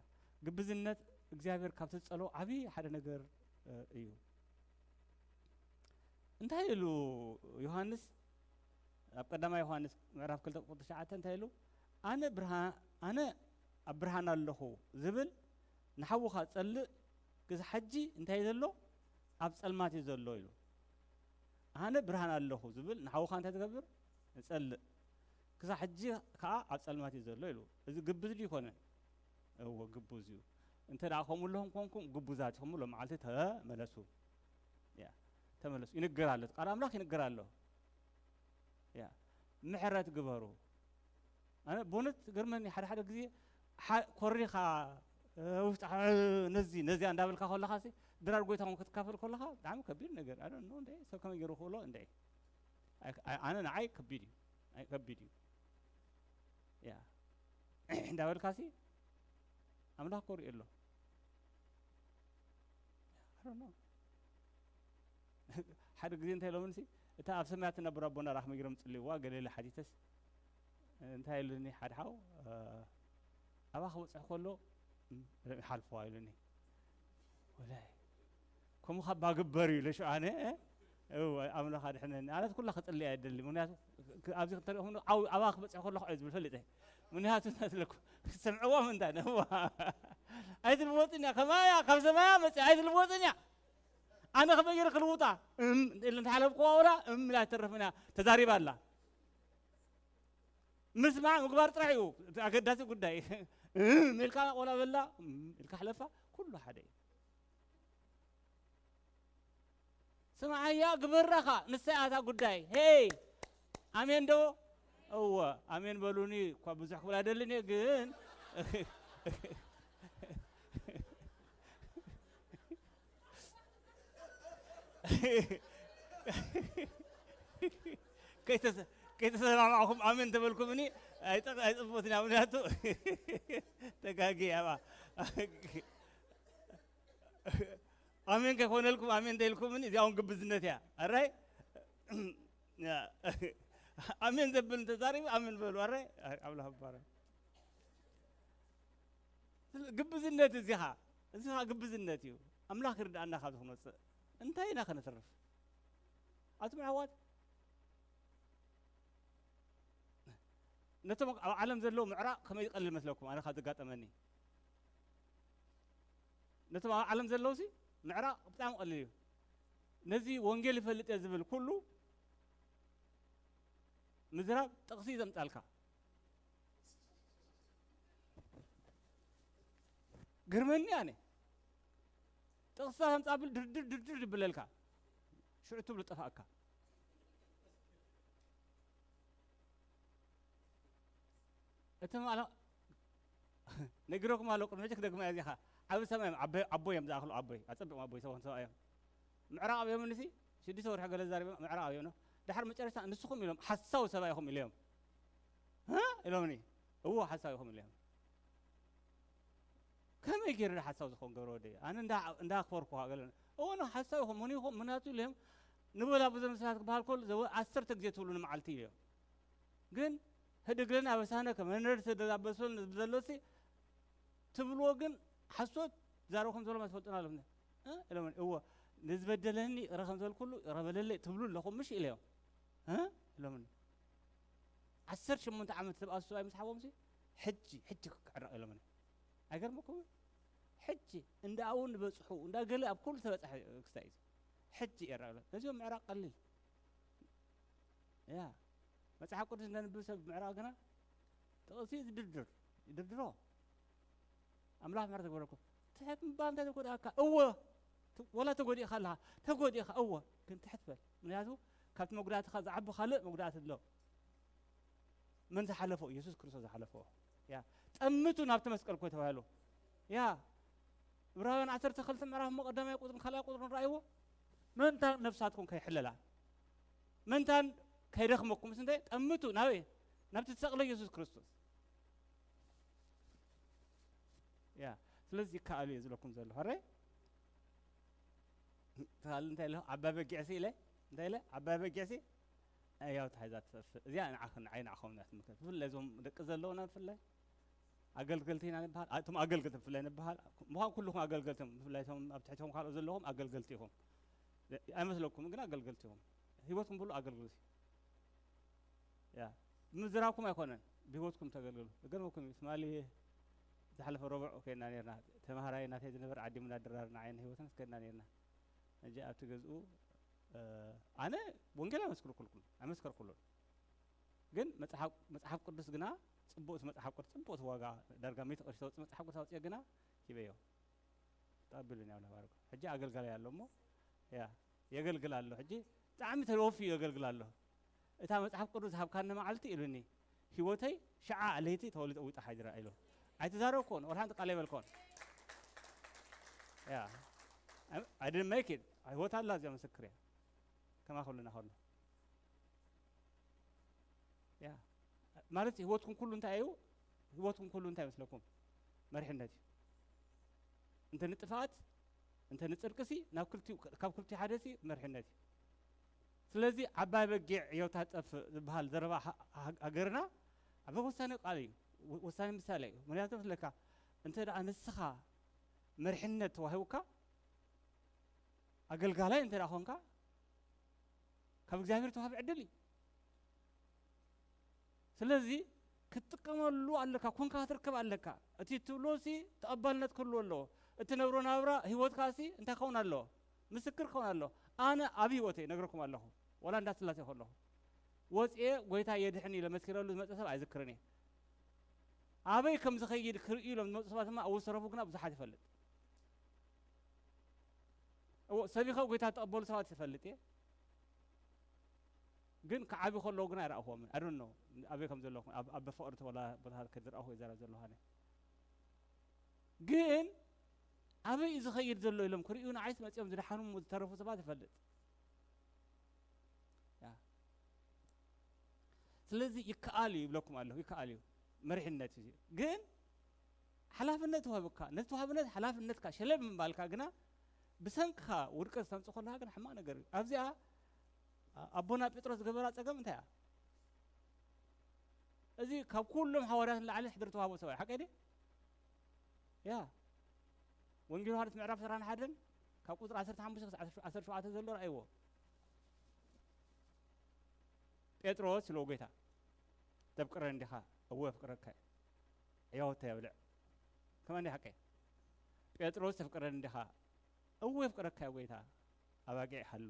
ግብዝነት እግዚኣብሔር ካብ ትጸሎ ዓብዪ ሓደ ነገር፣ እ፣ እዩ። እንታይ ኢሉ ዮሃንስ? ኣብ ቀዳማይ ዮሃንስ ምዕራፍ ክልተ ቁጽሪ ትሽዓተ እንታይ ኢሉ? "ኣነ ብርሃ-፣ ኣነ ኣብ ብርሃን ኣለኹ ዝብል ንሓውኻ ጸልእ፣ ግዝ ሓጂ እንታይ እዩ ዘሎ? ኣብ ጸልማት እዩ ዘሎ" ኢሉ። ኣነ ብርሃን ኣለኹ ዝብል ንሓውኻ እንታይ ትገብር? ንጸልእ። ክሳብ ሕጂ ከኣ ኣብ ጸልማት እዩ ዘሎ ኢሉ። እዚ ግብዝ ድዩ ይኮነ? እወ፣ ግቡዝ እዩ። እንተ ደኣ ከምኡ ኣለኹም ኮንኩም ግቡዛት ኢኹም፣ ሎም መዓልቲ ተመለሱ። ያ፣ ተመለሱ። ይንገር ኣሎ፣ ቃል ኣምላኽ ይንገር ኣሎ። ያ፣ ምሕረት ግበሩ። ኣነ ብእውነት ገርመኒ፣ ሓደ ሓደ ግዜ ሓ-፣ ኮሪኻ፣ እ፣ ውሽጣ፣ እ፣ ነዚ፣ ነዚኣ እንዳበልካ ከለኻ ሲ፣ ድራር ጎይታ እውን ክትካፈል ከለኻ ብጣዕሚ ከቢድ ነገር። I don't know፣ እንደ ሰብ ከመይ ገይሩ ክብሎ፣ እንደ ኣይ-፣ ኣይ-፣ ኣነ ንዓይ ከቢድ እዩ። ኣይ፣ ከቢድ እዩ። ያ። እንዳበልካ ሲ፣ ኣምላኽ ኮሪኡ ኣሎ። I don't know። ሓደ ግዜ እንታይ ኢሎምኒ ሲ፣ እታ ኣብ ሰማያት ትነብር ኣቦና ራሕሚ ገይሮም ጽልይዋ፣ ገለ ኢለ ሓቲተስ፣ እንታይ ኢሉኒ ሓደ ሓው፣ እ፣ ኣባ ክበጽሕ ከሎ፣ እም፣ ይሓልፍዋ ኢሉኒ። ወላይ፣ ከምኡ ካብ ባግበር እዩ ኢለ ሽዑ ኣነ፣ እ፣ እወ፣ ኣምላኽ ኣድሕነኒ። ኣነት ኩላ ክጽልይ ኣይደሊ። ምክንያቱ፣ ክ-፣ ኣብዚ ክትሪኦም፣ ዓው-፣ ኣባ ክበጽሕ ከለኹ እዩ ዝብል ፈሊጠ። ምክንያቱ፣ እንታይ ትለኩ? ክትሰምዕዎም እንታይ ነው? ኣይትልወጥን እያ። ከማያ፣ ካብ ሰማያ መጽያ ኣይትልወጥን እያ። ኣነ ከመይ ገይረ ክልውጣ? እም፣ ኢለ እንተሓለፍኩዋ ወላ፣ እም፣ ኢላ ትተርፍን እያ። ተዛሪባ ኣላ። ምስማዕ ምግባር ጥራሕ እዩ እቲ ኣገዳሲ ጉዳይ። እም፣ ኢልካ ቆላ በላ፣ እም፣ ኢልካ ሕለፋ፣ ኩሉ ሓደ እዩ። ስምዓያ፣ ግበራኻ፣ ንሳ እያ እታ ጉዳይ። ሄይ! ኣሜን ዶ? እወ፣ ኣሜን በሉኒ። እኳ ብዙሕ ክብል ኣይደልን እየ፣ ግን ከይተሰ-፣ ከይተሰማማዕኹም ኣሜን ተበልኩምኒ፣ ኣይጠ-፣ ኣይጸብቦትን እያ፣ ምኽንያቱ ተጋጊ እያ። ኣሜን ከይኮነልኩም ኣሜን እንተኢልኩምኒ፣ እዚኣ እውን ግብዝነት እያ። ኣራይ? ያ። ኣሜን ዘብል እንተዛሪቡ ኣሜን በሉ። ኣራይ? ኣምላኽ ይባረክ። ግብዝነት እዚኻ፣ እዚኻ ግብዝነት እዩ። ኣምላኽ ይርድኣና ካብዚ ክንወፅእ። እንታይ ኢና ከነትርፍ? ኣቱም ኣሕዋት፣ ነቶም ኣብ ዓለም ዘለዉ ምዕራቕ ከመይ ዝቐልል መስለኩም? ኣነ ካብ ዘጋጠመኒ፣ ነቶም ኣብ ዓለም ዘለዉ ሲ ምዕራቕ ብጣዕሚ ቀሊል እዩ። ነዚ ወንጌል ይፈልጥ እየ ዝብል ኩሉ ምዝራብ ጥቕሲ እዩ ዘምጻልካ። ግርመኒ ኣነ። ጥቕስታት ኣምጻእ ብል ድርድር ድርድር ይብለልካ። ሽዑ ትብሉ ጠፋእካ። እቲ ማለ-፣ ነጊረኩም ኣለዉ፣ ቅድሚ ሕጂ ክደግማ እያ እዚኻ። ዓቢ ሰማይ እዮም፣ ዓበ-፣ ኣቦይ እዮም ዝኣኽሉ፣ ኣቦይ፣ ኣጸቢቖም ኣቦይ፣ ሰብኣይ እዮም። ምዕራቕ ኣብዮምኒ ሲ፣ ሽዱሽተ ወርሒ ገለ ዛሪቦም፣ ምዕራቕ ኣብዮምና። ድሓር መጨረሽታ፣ "ንስኹም" ኢሎም፣ "ሓሳዊ ሰብኣይ ኢኹም" ኢለዮም። "እ?" ኢሎምኒ። "እዎ፣ ሓሳዊ ኢኹም" ኢለዮም። ከመይ ገይረ ሓሳዊ ዝኸውን ገብረ ወደይ? ኣነ እንዳ-፣ እንዳኽበርኩኻ ገለ። "እዎ፣ ኖ፣ ሓሳዊ ኢኹም፣ መን ኢኹም?" ምናቱ ኢለዮም። ንበላ ብዙ ምስላት ክበሃል ከሎ፣ ዘወ-፣ ዓሰርተ ግዜ ትብሉ ንመዓልቲ ኢለዮም። ግን ህድግልን ኣበሳነ ከም ነርስ ደዛበሱን ዘለሲ ትብልዎ ግን ሓሶት ዛረብኩም ዘሎ ትፈልጡና ኣለኹም። እ? ኢሎም፣ "እዎ፣ ንዝበደለኒ ይቕረ ከም ዘልኩሉ ይቕረ በለለይ ትብሉ ኣለኹም ምሽ?" ኢለዮም። እ? ኢሎምኒ። ዓሰርተ ሸሞንተ ዓመት ዝተባእሱ ሰብኣይ ምስ ሓዎም ሲ፣ "ሕጂ፣ ሕጂ ክዕረቕ" ኢሎምኒ። ኣይገርመኩም? ሕጂ እንዳ ኣውን በጽሑ፣ እንዳ ገለ ኣብ ኩሉ ተበጽሐ ክስታይ እዩ። ሕጂ ይዕረቕ ኢሎም። ነዚኦም ምዕራቕ ቀሊል። ያ፣ መጽሓፍ ቅዱስ እንተንብብ ሰብ ምዕራቕ ግና ጥቕሲ ይድርድር፣ ይድርድሮ። ኣምላኽ ምሕረት ይግበረልኩም። ትሕት ምባል እንታይ ተጎድኣካ? እወ፣ ት-፣ ወላ ተጎዲእካ ኣለኻ፣ ተጎዲእካ፣ እወ፣ ግን ትሕት በል። ምኽንያቱ ካብቲ መጉዳእትኻ ዝዓቢ ካልእ መጉዳእቲ ኣሎ። መን ዝሓለፎ? የሱስ ክርስቶስ ዝሓለፎ። ያ፣ ጠምቱ ናብቲ መስቀል እኮ ተባሂሉ። ያ፣ ዕብራውያን ዓሰርተ ክልተ ምዕራፍ እሞ ቀዳማይ ቁጽርን ካልኣይ ቁጽርን ረኣይዎ። ምእንታን ነፍሳትኩም ከይሕለላ፣ ምእንታን ከይደኽመኩም፣ ምስ እንታይ? ጠምቱ ናበይ? ናብቲ ዝሰቕለ የሱስ ክርስቶስ። ያ፣ ስለዚ ይከኣል እዩ ዝብለኩም ዘለኹ። ኣረ፣ ትኻል እንታይ ኢለ? ዓባይ በጊዕሲ ኢለ? እንታይ ኢለ? ዓባይ በጊዕሲ ኣያው ተሓይዛ ትጠፍእ። እዚኣ ንዓኽን ንዓይ ንዓኹም እያ ትምልከት። ብፍላይ እዞም ደቂ ዘለውና ብፍላይ ኣገልገልቲ ኢና ንበሃል። እቶም ኣገልገልቲ ብፍላይ ንበሃል። ምዃን ኩልኹም ኣገልገልቲ ኢኹም። ብፍላይ እቶም ኣብ ትሕትኹም ካልኦት ዘለኹም ኣገልገልቲ ኢኹም። ኣይመስለኩምን ግን ኣገልገልቲ ኢኹም። ህይወትኩም ብሉ ኣገልግሎት እዩ። ያ፣ ብምዝራብኩም ኣይኮነን፣ ብህይወትኩም ተገልግሉ። እገርመኩም እዩ፣ ትማሊ ዝሓለፈ ረቡዕ ከይድና ነርና። ተማሃራይ ናተይ ዝነበረ ዓዲ ምናድራር ንዓይን ህይወትን ከይድና ነርና። ሕጂ ኣብቲ ገዝኡ ኣነ ወንጌል ኣይመስክርኩልኩም ኣይመስከርኩሉን። ግን መጽሓፍ መጽሓፍ ቅዱስ ግና ጽቡቅ መጽሓፍ ቅዱስ ጽቡቅ ዋጋ ዳርጋ ሚእቲ ቅርሺ ተውጽእ መጽሓፍ ቅዱስ ኣውጽኦ ግና ሂበዮ። ተቐቢሉኒ ኣብ ነባርኩ ሕጂ ኣገልጋላይ ኣሎ እሞ ያ የገልግል ኣሎ። ሕጂ ብጣዕሚ ተወፊዩ የገልግል ኣሎ። እታ መጽሓፍ ቅዱስ ዝሃብካኒ መዓልቲ ኢሉኒ ህይወተይ ሸዓ ለይቲ ተወሊጠ ውጣ ሓጅራ ኢሉ ኣይተዛረብኩን ወላ ሓንቲ ቃል የበልኩን። ያ I didn't make it። ህይወት ኣላ እዚኣ ምስክር እያ። ከማ ኩልና ከሎ ያ ማለት ህይወትኩም ኩሉ እንታይ እዩ? ህይወትኩም ኩሉ እንታይ ይመስለኩም? መሪሕነት እዩ። እንተ ንጥፍኣት እንተ ንጽድቅሲ ናብ ክልቲኡ ካብ ክልቲኡ ሓደሲ መሪሕነት እዩ። ስለዚ ዓባይ በጊዕ ዕዮታ ትጠፍእ ዝበሃል ዘረባ ሃ- ሃ- ሃገርና ዓባይ ወሳኒ ቃል እዩ። ወ- ወሳኒ ምሳሌ እዩ። ምክንያቱ ስለካ እንተ ደኣ ንስኻ መሪሕነት ተዋሂቡካ ኣገልጋላይ እንተ ደኣ ኮንካ ካብ እግዚኣብሔር ተዋህብ ዕድል እዩ። ስለዚ ክትጥቀመሉ ኣለካ፣ ኮንካ ክትርከብ ኣለካ። እቲ ትብሎ ሲ ተቐባልነት ክህልዎ ኣለዎ። እትነብሮ ናብራ ህይወትካ ሲ እንታይ ክኸውን ኣለዎ? ምስክር ክኸውን ኣለዎ። ኣነ ኣብ ህይወተይ ነግረኩም ኣለኹ፣ ወላ እንዳ ስላሴ ከለኹ ወፅኤ ጎይታ የድሕን ኢለ መስኪረሉ ዝመፀ ሰብ ኣይዝክርን እየ። ኣበይ ከም ዝኸይድ ክርእዩ ኢሎም ዝመፁ ሰባት ድማ ኣብኡ ዝተረፉ ግና ብዙሓት ይፈልጥ። እዎ ሰቢኸ ጎይታ ተቐበሉ ሰባት ይፈልጥ እየ። ግን ክዓቢ ከለዉ ግን ኣይረኣኹዎምን። I don't know ኣበይ ከም ዘለኹ ኣብ ኣብ በፍቕሪ ተወላ ቦታታት ከድረኣኹ ይዘረብ ዘለኹ ኣነ። ግን ኣበይ እዩ ዝኸይድ ዘሎ ኢሎም ክርእዩ ንዓይስ መጺኦም ዝደሓኑ ዝተረፉ ሰባት ይፈልጥ። ያ ስለዚ ይከኣል እዩ ይብለኩም ኣለኹ፣ ይከኣል እዩ መሪሕነት እዩ። ግን ሓላፍነት ተዋሂቡካ፣ ነቲ ተዋህብነት ሓላፍነትካ ሸለል ምባልካ ግና ብሰንክኻ ውድቀት ዝተምጽእ ከለኻ ግን ሕማቕ ነገር እዩ። ኣብዚኣ ኣቦና ጴጥሮስ ዝገበራ ጸገም እንታይ እያ? እዚ ካብ ኩሎም ሃዋርያት ንላዕሊ ሕድሪ ተዋህቦ ሰብኣይ ሓቀይ ድየ? ያ ወንጌል ዮሃንስ ምዕራፍ ዕስራን ሓደን ካብ ቁፅሪ ዓሰርተ ሓሙሽተ ክሳብ ዓሰርተ ሸውዓተ ዘሎ ረኣይዎ። ጴጥሮስ ኢልዎ ጎይታ ተፍቅረኒ ዲኻ? እወ የፍቅረካ እየ። ዕያወተይ ኣብልዕ። ከመይ ሓቀይ? ጴጥሮስ ተፍቅረኒ ዲኻ? እወ የፍቅረካ እየ ጎይታ። ኣባጊዕ ሓሉ።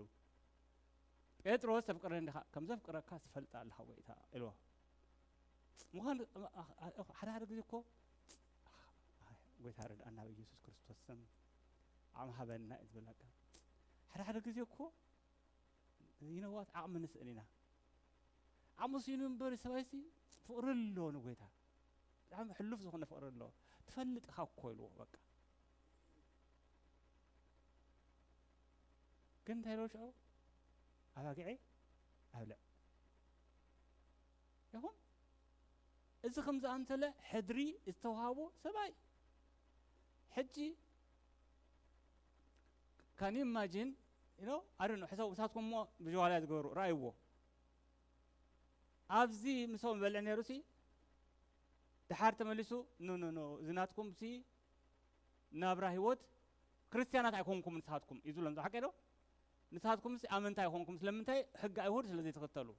ጴጥሮስ ተፍቅረኒ ዲኻ? ከም ዘፍቅረካ ትፈልጥ ኣለኻ ጎይታ ኢልዎ። ምዃኑ ሓደ ሓደ ግዜ እኮ ጎይታ ረድኣና ብኢየሱስ ክርስቶስ ስም ዓቕሚ ሃበና እዩ ዝበለካ። ሓደ ሓደ ግዜ እኮ ይነዋት ዓቕሚ ንስእን ኢና። ዓቕሚ ስኢኑ እምበር ሰብኣይሲ ፍቕሪ ኣለዎ ንጎይታ። ብጣዕሚ ሕሉፍ ዝኾነ ፍቕሪ ኣለዎ። ትፈልጥ ኢኻ እኮ ኢልዎ በቃ። ግን እንታይ ኢልዎ ሽዑ? ኣባጊዐይ ኣብልዕ። ይኹን እዚ ከም ዝኣምሰለ ሕድሪ ዝተዋሃቦ ሰብኣይ ሕጂ ካን ኢማጂን ኖ ኣደ ሕሰብ ውሳትኩም ሞ ብጀዋላ ዝገበሩ ረኣይዎ ኣብዚ ምሶም በልዕ ነይሩ ሲ ድሓር ተመሊሱ ኖ ኖ ኖ እዚ ናትኩም ሲ ናብራ ህይወት ክርስትያናት ኣይኮንኩም ንስኻትኩም እዩ ዝብሎም ሓቀ ዶ? ንስኻትኩም ሲ ኣመንታ ኣይኮንኩም ስለምንታይ ሕጊ ኣይሁድ ስለ ዘይትኽተሉ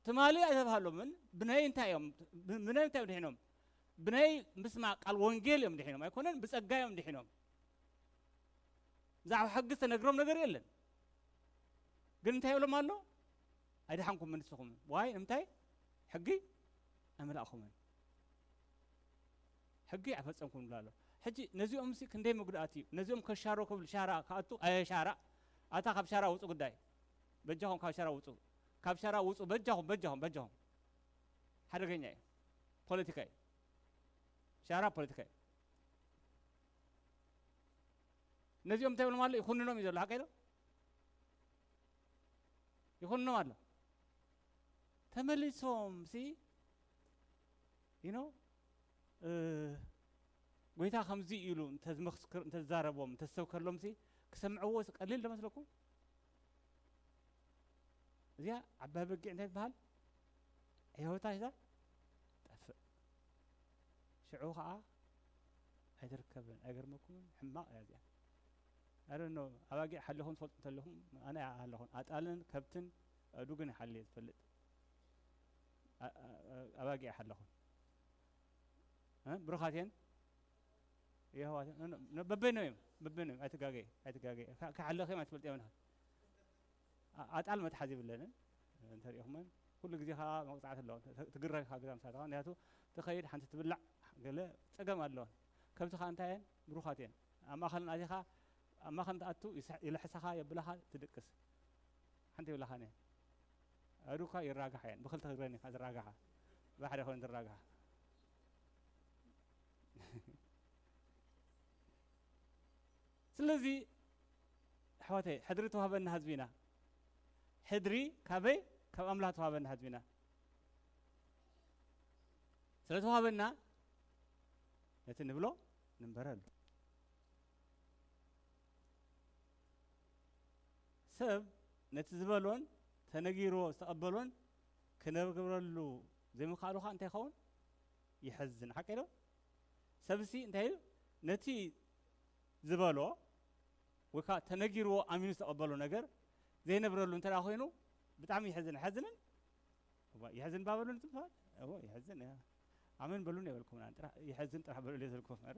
ትማሊ ኣይተባሃሎምን። ብናይ እንታይ እዮም ብናይ እንታይ እዮም ድሒኖም? ብናይ ምስማዕ ቃል ወንጌል እዮም ድሒኖም ኣይኮነን ብጸጋ እዮም ድሒኖም። ብዛዕባ ሕጊ ዝተነግሮም ነገር የለን። ግን እንታይ ይብሎም ኣሎ? ኣይደሓንኩም ንስኹም ዋይ ንምንታይ ሕጊ ኣይመላእኹምን ሕጊ ኣይፈጸምኩም ይብላ ኣሎ። ሕጂ ነዚኦም ሲ ክንደይ መጉዳእቲ እዩ ነዚኦም ከሻሮ ክብል ሻራ ክኣቱ ኣየ ሻራ ኣታ ካብ ሻራ ውጹ ጉዳይ በጃኹም ካብ ሻራ ውጹ ካብ ሻራ ውጹ በጃኹም በጃኹም በጃኹም ሓደገኛ እዩ ፖለቲካ እዩ ሻራ ፖለቲካ እዩ ነዚኦም እንታይ ብሎም ኣሎ ይኹንኖም እዩ ዘሎ ሓቀ ዶ ይኹንኖም ኣሎ ተመሊሶም ሲ you know ጎይታ ከምዚ ኢሉ እንተዝመክስክር እንተዝዛረቦም እንተዝሰብከሎም ሲ ክሰምዕዎ ቀሊል ዶ መስለኩም? እዚኣ ዓባይ በጊዕ እንታይ ትበሃል? ዕዮታ ሒዛ ጠፍእ። ሽዑ ከዓ ኣይትርከብን። ኣይገርመኩምን? ሕማቕ እያ እዚኣ። ኣረ ኖ ኣባጊዕ ሓሊኹም ትፈልጡ እንተለኹም ኣነ ኣለኹን ኣጣልን ከብትን ኣእዱግን ይሓልየ ዝፈልጥ ኣባጊዕ ሓለኹን ብሩኻት እየን የህዋት በበይኖም እዮም በበይኖም ኣይትጋገ ኣይትጋገ ክሓለኽ እዮም ኣይትፈልጥ እዮም ኣ-፣ ኣጣል መትሓዚ የብለንን። እንተሪኢኹመን ኩሉ ግዜ ከዓ መቕጻዕቲ ኣለዎ። ተ-፣ ትግረይ ከዓ ገዛ ምሳትኻ፣ ምክንያቱ ትኸይድ ሓንቲ ትብላዕ ገለ ጸገም ኣለዎ። ከብቲ ከዓ እንታይ እየን? ብሩኻት እየን። ኣብ ማእኸል ኣቲኻ፣ ኣብ ማእኸል እንትኣቱ ይስሕ-፣ ይልሕሳኻ፣ የብላኻ፣ ትድቅስ። ሓንቲ ይብላኻን እየን። ኣእዱግ ከዓ ይራግሓ እየን። ብኽልተ እግረን እየን ከዓ ዝራግሓ። ብሓደ ኮይነን ዝራግሓ። ስለዚ ኣሕዋተይ፣ ሕድሪ ተዋህበና ህዝቢ ኢና። ሕድሪ ካበይ? ካብ ኣምላኽ ተዋህበና ህዝቢ ኢና። ስለ ተዋህበና ነቲ ንብሎ ንንበረሉ። ሰብ ነቲ ዝበሎን ተነጊርዎ ዝተቐበሎን ክነግረሉ ዘይምኽኣሉ ኸኣ እንታይ ይኸውን? ይሐዝን። ሓቀይ ዶ? ሰብሲ እንታይ እዩ? ነቲ ዝበሎ ወይ ከዓ ተነጊርዎ ኣሚኑ ዝተቐበሎ ነገር ዘይነብረሉ እንተ ደኣ ኮይኑ ብጣዕሚ ይሐዝን። ይሐዝንን? እዋ፣ ይሐዝን ባበሉን ትብሃል? እዎ፣ ይሐዝን። እያ። ኣሜን በሉን የበልኩምና። ጥራሕ ይሐዝን ጥራሕ በሉን የዘልኩም። ኣረ፣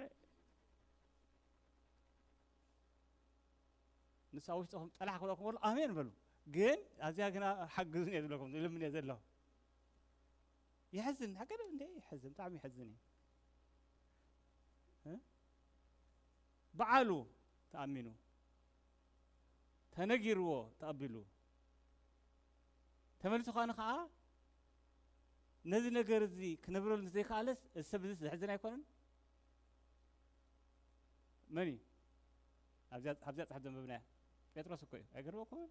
ንሱ ኣብ ውሽጥኹም ጠላሕ ክብለኩም ከሎ ኣሜን በሉ። ግን ኣብዚኣ ግና ሓግዙን እየ ዝብለኩም፣ ዝልምን እየ ዘለኹ። ይሐዝን፣ ሓቂ ዶ እንዴ? ይሐዝን፣ ብጣዕሚ ይሐዝን እዩ። እ? በዓሉ ተኣሚኑ፣ ተነጊርዎ ተቐቢሉ፣ ተመሊሱ ኸኣ ንኸኣ ነዚ ነገር እዚ ክነብረሉ ዘይከኣለስ፣ እዚ ሰብ እዚ ዘሕዝን ኣይኮነን? መን እዩ? ኣብዚኣ፣ ኣብዚኣ ጽሑፍ ዘንበብናያ ጴጥሮስ እኮ እዩ። ኣይገርመኩምን?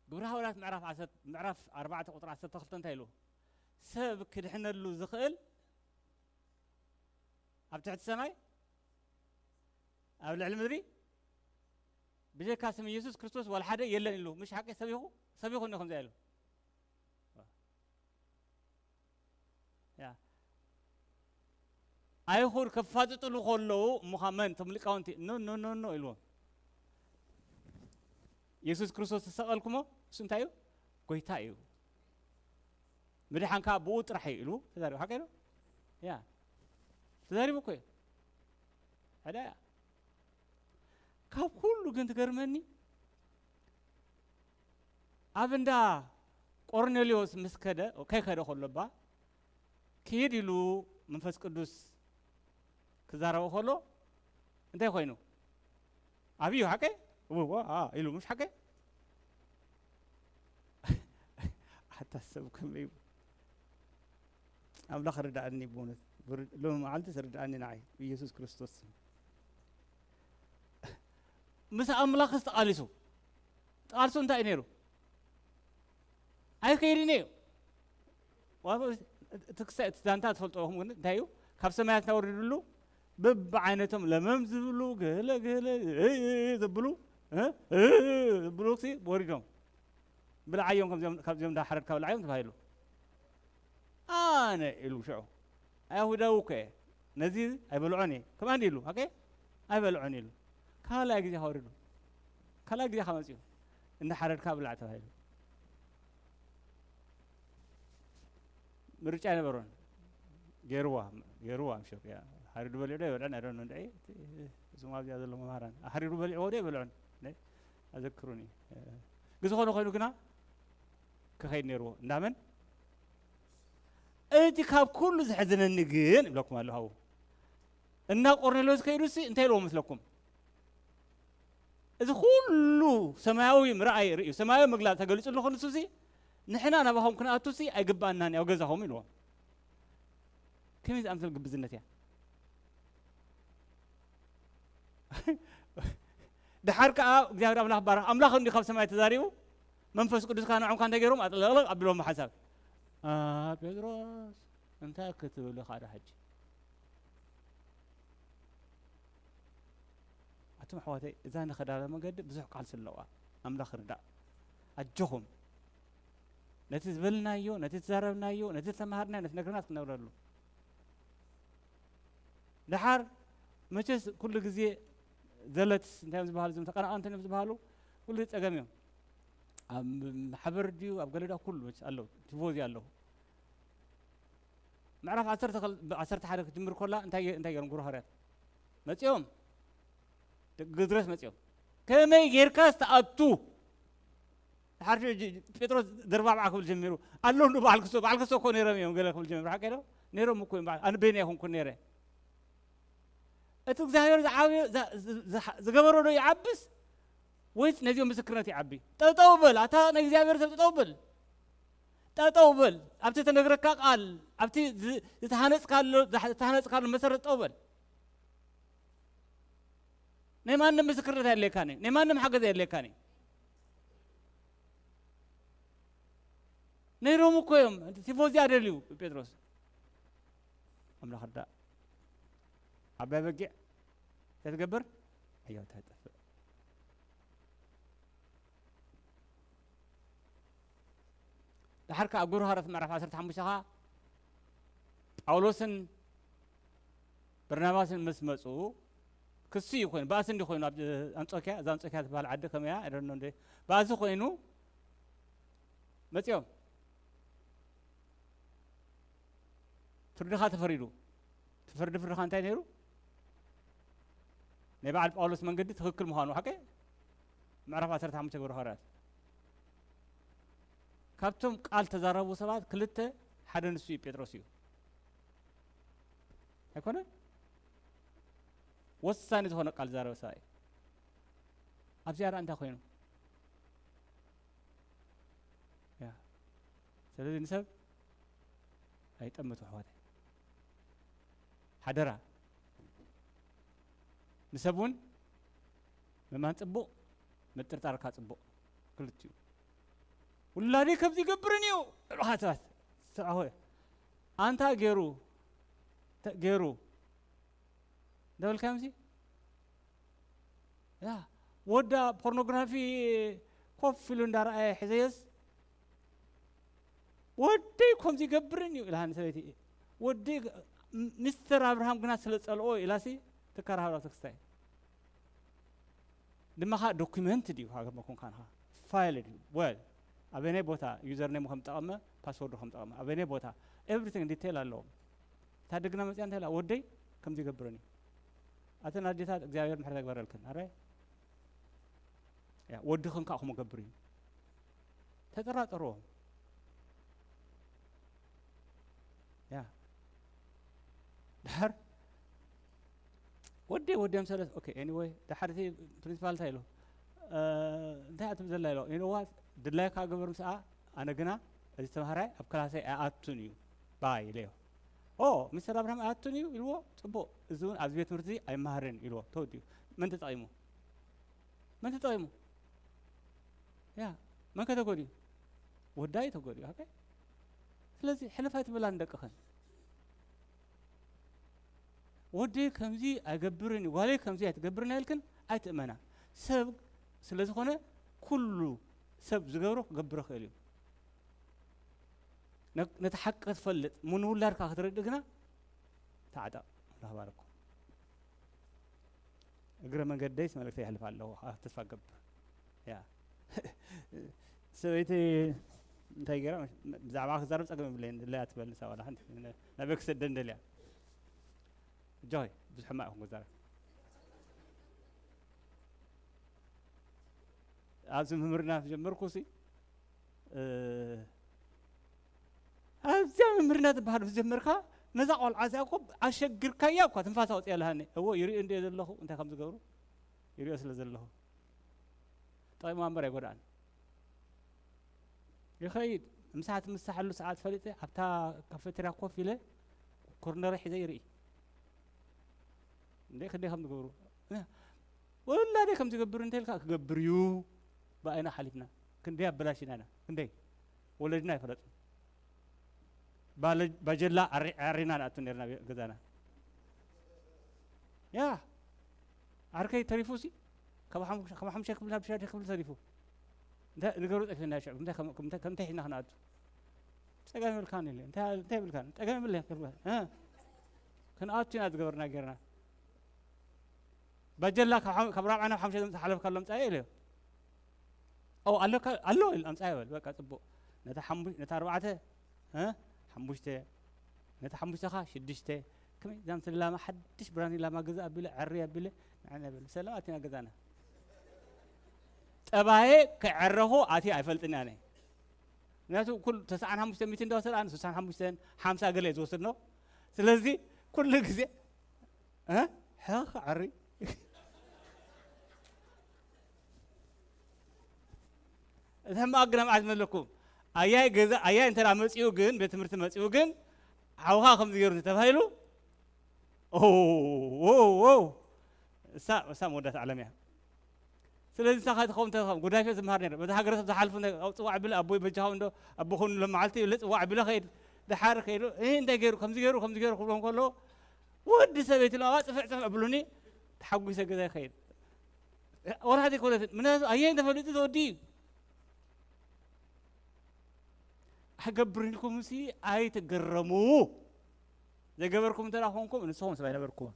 ግብረ ሃዋርያት ምዕራፍ ዓሰርተ፣ ምዕራፍ ኣርባዕተ ቁጽሪ ዓሰርተ ክልተ እንታይ ኢሉ? ሰብ ክድሕነሉ ዝኽእል ኣብ ትሕቲ ሰማይ፣ ኣብ ልዕሊ ምድሪ፣ ብጀካ ስም ኢየሱስ ክርስቶስ ዋላ ሓደ የለን ኢሉ። ምሽ ሓቂ? ሰቢኹ፣ ሰቢኹ እንዲኹም ዘያ ኢሉ። ያ። ኣይሁድ ከፋጥጥሉ ከለዉ፣ እሞ ኸኣ መን? እቶም ሊቃውንቲ፣ "ኖ፣ ኖ፣ ኖ፣ ኖ" ኢልዎም። የሱስ ክርስቶስ ተሰቐልኩሞ፣ እሱ እንታይ እዩ? ጎይታ እዩ። ምድሓን ከኣ ብኡ ጥራሕ እዩ ኢሉ ተዛሪቡ። ሓቀይ ዶ? ያ። ተዛሪቡ እኮ እዩ። ሕዳ እያ። ካብ ኩሉ ግን ትገርመኒ፣ ኣብ እንዳ ቆርኔሌዎስ ምስ ከደ፣ ከይከደ ከሎ እባ፣ "ክሂድ" ኢሉ መንፈስ ቅዱስ ክዛረቦ ከሎ፣ እንታይ ኮይኑ? ኣብዩ ሓቀይ? እዎ፣ እዎ፣ ኣ፣ ኢሉ፣ ምሽ ሓቀይ? ኣታ ሰብ ከመይ እዩ? ኣምላኽ ርድኣኒ ብእውነት። ብር-፣ ሎሚ መዓልቲ ርድኣኒ ንዓይ፣ ብኢየሱስ ክርስቶስ ስም። ምስ ኣምላኽስ ተቓሊሱ። ተቓልሱ እንታይ እዩ ነይሩ? ኣይከይድን እዩ። ዋ-፣ እቲ ክሳይ፣ እቲ ዛንታ ትፈልጥዎ ኢኹም፣ ግን እንታይ እዩ? ካብ ሰማያት እናወረድሉ፣ በብዓይነቶም ለመም ዝብሉ፣ ገለ፣ ገለ፣ እ፣ እ፣ እ፣ ዘብሉ፣ እ፣ እ፣ እ፣ ዘብሉ ሲ ወሪዶም። "ብልዓዮም፣ ከምዚኦም፣ ካብዚኦም እንዳሓረድካ ብልዓዮም" ተባሂሉ። ኣነ ኢሉ ሽዑ፣ ኣይሁዳዊ እኮ እየ፣ ነዚ ኣይበልዖን እየ። ከማን ኢሉ፣ ኦኬ? ኣይበልዖን ኢሉ። ካልኣይ ግዜ ከወሪዱ። ካልኣይ ግዜ ከመጽኡ፣ "እንዳሓረድካ ብላዕ" ተባሂሉ። ምርጫ ኣይነበሮን። ገይርዋ፣ ገይርዋ፣ I'm sure። ያ፣ ሓሪዱ በሊዑ ዶ ኣይበልዐን፣ I don't know፣ እንድዒ፣ እቲ፣ እዞም ኣብዚኣ ዘለዉ መምሃራን። ሓሪዱ በሊዕዎ ዶ ኣይበልዑን? ናይ፣ ኣዘክሩኒ። እ፣ ግን ዝኾነ ኮይኑ ግና ክኸይድ ነይርዎ። እንዳመን? እቲ ካብ ኩሉ ዘሕዝነኒ ግን፣ እብለኩም ኣለኹ፣ ኣብኡ እና ቆርኔሌዎስ ከይዱሲ እንታይ ኢልዎ መስለኩም? እዚ ኩሉ ሰማያዊ ምርኣይ ርእዩ፣ ሰማያዊ ምግላጽ ተገሊጹ ኣለኹ፣ ንሱሲ፣ "ንሕና ናባኹም ክንኣቱሲ ኣይግባኣናን እዩ፣ ኣብ ገዛኹም" ኢልዎም። ከመይ ዝኣምሰል ግብዝነት እያ? ደሓር ከኣ እግዚኣብሔር ኣምላኽ ባረኽ። ኣምላኽ እንዲ ካብ ሰማይ ተዛሪቡ፣ መንፈስ ቅዱስ ከኣ ንዖም ከኣ እንታይ ገይሮም? ኣጥለቕለቕ ኣቢሎም ብሓሳብ። "ኣ፣ ጴጥሮስ፣ እንታይ ክትብል ኢኻ ዶ ሕጂ?" ኣቱም ኣሕዋተይ፣ እዛ ንኸዳላ መገዲ ብዙሕ ቃልሲ ኣለዋ። ኣምላኽ ርዳእ። ኣጆኹም። ነቲ ዝበልናዮ፣ ነቲ ዝተዛረብናዮ፣ ነቲ ዝተማሃርናዮ፣ ነቲ ነግርና ክንነብረሉ። ደሓር መቸስ ኩሉ ግዜ ዘለትስ እንታይ እዮም ዝበሃሉ፣ እዞም ተቀናቀንቲ እዮም ዝበሃሉ፣ ኩሉ ግዜ ጸገም እዮም። ኣብ ማሕበር ድዩ፣ ኣብ ገለ ዳ ኩሉ መቸስ ኣለዉ፣ ቲፎዚ ኣለዉ። ምዕራፍ ዓሰርተ ክል-፣ ዓሰርተ ሓደ ክትጅምር ከላ እንታይ ገ-፣ እንታይ ገይሮም ግብረ ሃዋርያት? መጺኦም። ደቂ ግዝረት መጺኦም። ከመይ ጌርካ ዝተኣቱ? ድሓር ጂ-፣ ጂ-፣ ጴጥሮስ ደርባብዓ ክብል ጀሚሩ። ኣለዉ እንዶ በዓል ክሶ፣ በዓል ክሶ እኮ ነይሮም እዮም ገለ ክብል ጀሚሩ። ሓቂ ዶ? ነይሮም እኮ እዮም በዓል፣ ኣነ በይነ ኣይኮንኩን ነይረ። እቲ እግዚኣብሔር ዝዓብዮ፣ ዛ-፣ ዝ-፣ ዝሓ-፣ ዝገበሮ ዶ ይዓብስ? ወይስ ነዚኦም ምስክርነት ይዓቢ? ጠጠው በል፣ ኣታ ናይ እግዚኣብሔር ሰብ ጠጠው በል። ጠጠው በል። ኣብቲ ተነግረካ ቃል፣ ኣብቲ ዝ-፣ ዝተሃነጽካሉ፣ ዝሓ-፣ ዝተሃነጽካሉ መሰረት ጠጠው በል። ናይ ማንም ምስክርነት ኣየድልየካን እዩ። ናይ ማንም ሓገዝ ኣየድልየካን እዩ። ነይሮም እኮ እዮም። ቲፎዚ ኣደልዩ ጴጥሮስ። ኣምላኽ ርዳእ። ዓባይ በጊዕ እንታይ ትገብር? ዕዮታ ትጠፍእ። ድሓር ከኣ ኣብ ግብረ ሃዋርያት ምዕራፍ ዓሰርተ ሓሙሽተ ኸኣ ጳውሎስን በርናባስን ምስ መጹ ክሲ እዩ ኮይኑ፣ ባእሲ እንዲ ኮይኑ ኣብ ኣንጾኪያ፣ እዛ ኣንጾኪያ ትበሃል ዓዲ ከመይ እያ? I don't know እንደ ባእሲ ኮይኑ መጺኦም። ፍርድኻ ተፈሪዱ። እቲ ፍርዲ ፍርድኻ እንታይ ነይሩ? ናይ በዓል ጳውሎስ መንገዲ ትኽክል ምዃኑ፣ ሓቂ? ምዕራፍ ዓሰርተ ሓሙሽተ ግብረ ሃዋርያት። ካብቶም ቃል ተዛረቡ ሰባት ክልተ፣ ሓደ ንሱ እዩ፣ ጴጥሮስ እዩ። ኣይኮነን? ወሳኒ ዝኾነ ቃል ዝዛረበ ሰብኣይ። ኣብዚኣ ደኣ እንታይ ኮይኑ? ያ። ስለዚ ንሰብ ኣይጠምቱ ኣሕዋተይ። ሓደራ። ንሰብ እውን ምእማን ጽቡቕ፣ ምጥርጣር ከኣ ጽቡቕ። ክልቲኡ። ውላደይ ከምዚ ይገብርን እዩ። እሉኻ ሰባት። ሰብኣዊ። ኣንታ ገይሩ፣ ተ-፣ ገይሩ። እንዳበልካዮምሲ? ያ፣ ወዳ ፖርኖግራፊ ኮፍ ኢሉ እንዳረኣየ ሒዘዮስ፣ "ወደይ ከምዚ ይገብርን እዩ" ኢልሃኒ ሰበይቲ። "ወደይ ግ-፣ ም-፣ ሚስተር ኣብርሃም ግና ስለ ጸልኦ" ኢላሲ ትከራኸር ኣብ ተክስታይ። ድማ ኸኣ ዶኩመንት ድዩ ሃገር መኮንካን ኸኣ ፋይል ድዩ? ወል፣ ኣበየናይ ቦታ ዩዘር ኔሙ ከም ጠቐመ፣ ፓስወርዱ ከም ጠቐመ፣ ኣበየናይ ቦታ፣ ኤቭሪቲንግ ዲቴይል ኣለዎም። እታ ደግና መጺኣ እንታይ ኢላ? "ወደይ ከምዚ ይገብርን እዩ።" ኣተን ኣዴታት እግዚኣብሔር ምሕረት ይግበረልክን። ኣረ፣ ያ፣ ወድኽን ከኣ ከምኡ ገብር እዩ። ተጠራጠርዎም። ያ። ድሓር ወደይ ወድዮም ሰለስ-፣ ኦኬ፣ ኤኒወይ፣ ድሓር እቲ ፕሪንሲፓል እንታይ ኢሉ? እ፣ እንታይ እያ ትብል ዘላ ኢሎ? You know what? ድላይካ ግበር ምስኣ፣ ኣነ ግና እዚ ተምሃራይ ኣብ ክላሰይ ኣይኣቱን እዩ። ባይ ኢለዮ። ኦ፣ ሚስተር ኣብርሃም ኣይኣቱን እዩ ኢልዎ፣ ጽቡቕ። እዚ እውን ኣብዚ ቤት ትምህርቲ ኣይመሃርን ኢልዎ። ተወዲኡ። መን ተጠቒሙ? መን ተጠቒሙ? ያ፣ መን ከ ተጎድዩ? ወዳይ ተጎድዩ። ኦኬ? ስለዚ ሕልፍ ኣይትበላን ደቅኽን። ወደይ ከምዚ ኣይገብርን እዩ፣ ጓለይ ከምዚ ኣይትገብርን ኢልክን ኣይትእመና። ሰብ ስለ ዝኾነ ኩሉ ሰብ ዝገብሮ ክገብሮ ይኽእል እዩ። ነ-፣ ነቲ ሓቂ ክትፈልጥ፣ ምንውላድካ ክትረድእ ግና ተዓጠቕ። ኣምላኽ ይባርኩም። እግረ መንገደይስ መልእክተይ የሕልፍ ኣለኹ፣ ተስፋ እገብር። ያ። ሰበይቲ እንታይ ገይራ? ብዛዕባ ክዛረብ ጸገም የብለይን፣ ድላያ ትበል ንሳ ዋላ ሓንቲ። ናበይ ክሰደን ደልያ? እጆይ፣ ብዙሕ ሕማቕ ይኹን ክዛረብ። ኣብዚ ምምርና ዝጀመርኩ ሲ፣ እ፣ ኣብዚኣ ምምርና ትበሃል ምስ ጀመርካ፣ ነዛ ቆልዓ እዚኣ እኮ ኣሸግርካያ እኳ ትንፋሳ ኣውፅያ ኣለሃኒ። እዎ፣ ይሪኡ እንድየ ዘለኹ፣ እንታይ ከም ዝገብሩ ይሪኦ ስለ ዘለኹ። ጠቒምዋ እምበር ኣይጎድኣን። ይኸይድ። ምሳ ትምሳሓሉ ሰዓት ፈሊጠ፣ ኣብታ ካፌቴርያ ኮፍ ኢለ፣ ኮርነረ ሒዘ ይርኢ። እንዴ፣ ክንደይ ከም ዝገብሩ። ወላደይ ከም ዝገብር እንተ ኢልካ፣ ክገብር እዩ። ብኣይና ሓሊፍና። ክንደይ ኣበላሽና ኢና። ክንደይ። ወለድና ኣይፈለጡን። ባለ-፣ ባጀላ ኣሪ-፣ ኣሪና ንኣቱ ነርና ገዛና። ያ። ዓርከይ ተሪፉ ሲ፣ ካብ ሓሙሽ-፣ ካብ ሓሙሻይ ክፍሊ ናብ ሽዱሽተ ክፍሊ ተሪፉ። እንታይ ንገሩ ጠፊእና ሽዑ፣ እንታይ ከም፣ ከም፣ ከም እንታይ ሒዝና ክንኣቱ? ጸገም የብልካን ኢለ። እንታይ፣ እንታይ የብልካን? ጸገም የብልካን። እ? ክንኣቱ ኢና ዝገበርና ጌርና። ባጀላ ካብ ሓም-፣ ካብ ራብዓይ ናብ ሓሙሻይ ዝሓለፍካሎም ጻየ ኢለዮ። ኦ፣ ኣለካ፣ ኣሎ ኢሉ ኣምጻዮ በል። በቃ ጽቡቕ። ነታ ሓሙሽ-፣ ነታ ኣርባዕተ፣ እ? ሓሙሽተ፣ ነታ ሓሙሽተ ኸኣ ሽዱሽተ። ከመይ እዛ ምስ ላማ ሓድሽ ብራኒ ላማ ገዛ ኣቢለ፣ ዕሪ ኣቢለ፣ ንዓና በል። ብሰላም ኣቲና ገዛና። ጠባየ ከዕረኹ ኣትየ ኣይፈልጥን ኣነ። ምክንያቱ ኩሉ ተስዓን ሓሙሽተ ሚእቲ እንዳ ወሰደ፣ ኣነ ስሳን ሓሙሽተን ሓምሳ ገለ እየ ዝወስድ ነው። ስለዚ ኩሉ ግዜ እ? ሕኽ ዓሪ። እቲ ሕማቕ ግን ኣብ ዓት መለኩም። ኣያይ ገዛ፣ ኣያይ እንተ ደኣ መጺኡ ግን፣ ቤት ትምህርቲ መጺኡ ግን፣ ሓውኻ ከምዚ ገይሩ እንተ ተባሂሉ፣ ኦ፣ ኦ፣ ኦ፣ እሳ፣ እሳ መወዳእታ ዓለም እያ። ስለዚ ንስኻ ትኸውን ተኸም ጉዳይ ፌ ዝመሃር ነይረ። በዚ ሃገረሰብ ዝሓልፉ ነ-፣ ኣብ ጽዋዕ ብለ፣ ኣቦይ በጃኻ እንዶ፣ ኣቦኹም ሎም መዓልቲ ይብለ፣ ጽዋዕ ብለ ኸይድ፣ ደሓር ከይዱ፣ "እህ፣ እንታይ ገይሩ? ከምዚ ገይሩ፣ ከምዚ ገይሩ?" ክብሎም ከለዉ፣ ወዲ ሰበይቲ ለዋ ጽፍዕ ጽፍዕ ብሉኒ፣ ተሓጒሰ ገዛ ይኸይድ። ወላ ዘይኮነትን፣ ምክንያቱ ኣየን ተፈሊጡ ተወዲ እዩ። ኣይገብርን ኢልኩምሲ ኣይትግረሙ። ዘይገበርኩም እንተ ደኣ ኮንኩም፣ ንስኹም ሰብ ኣይነበርኩምን፣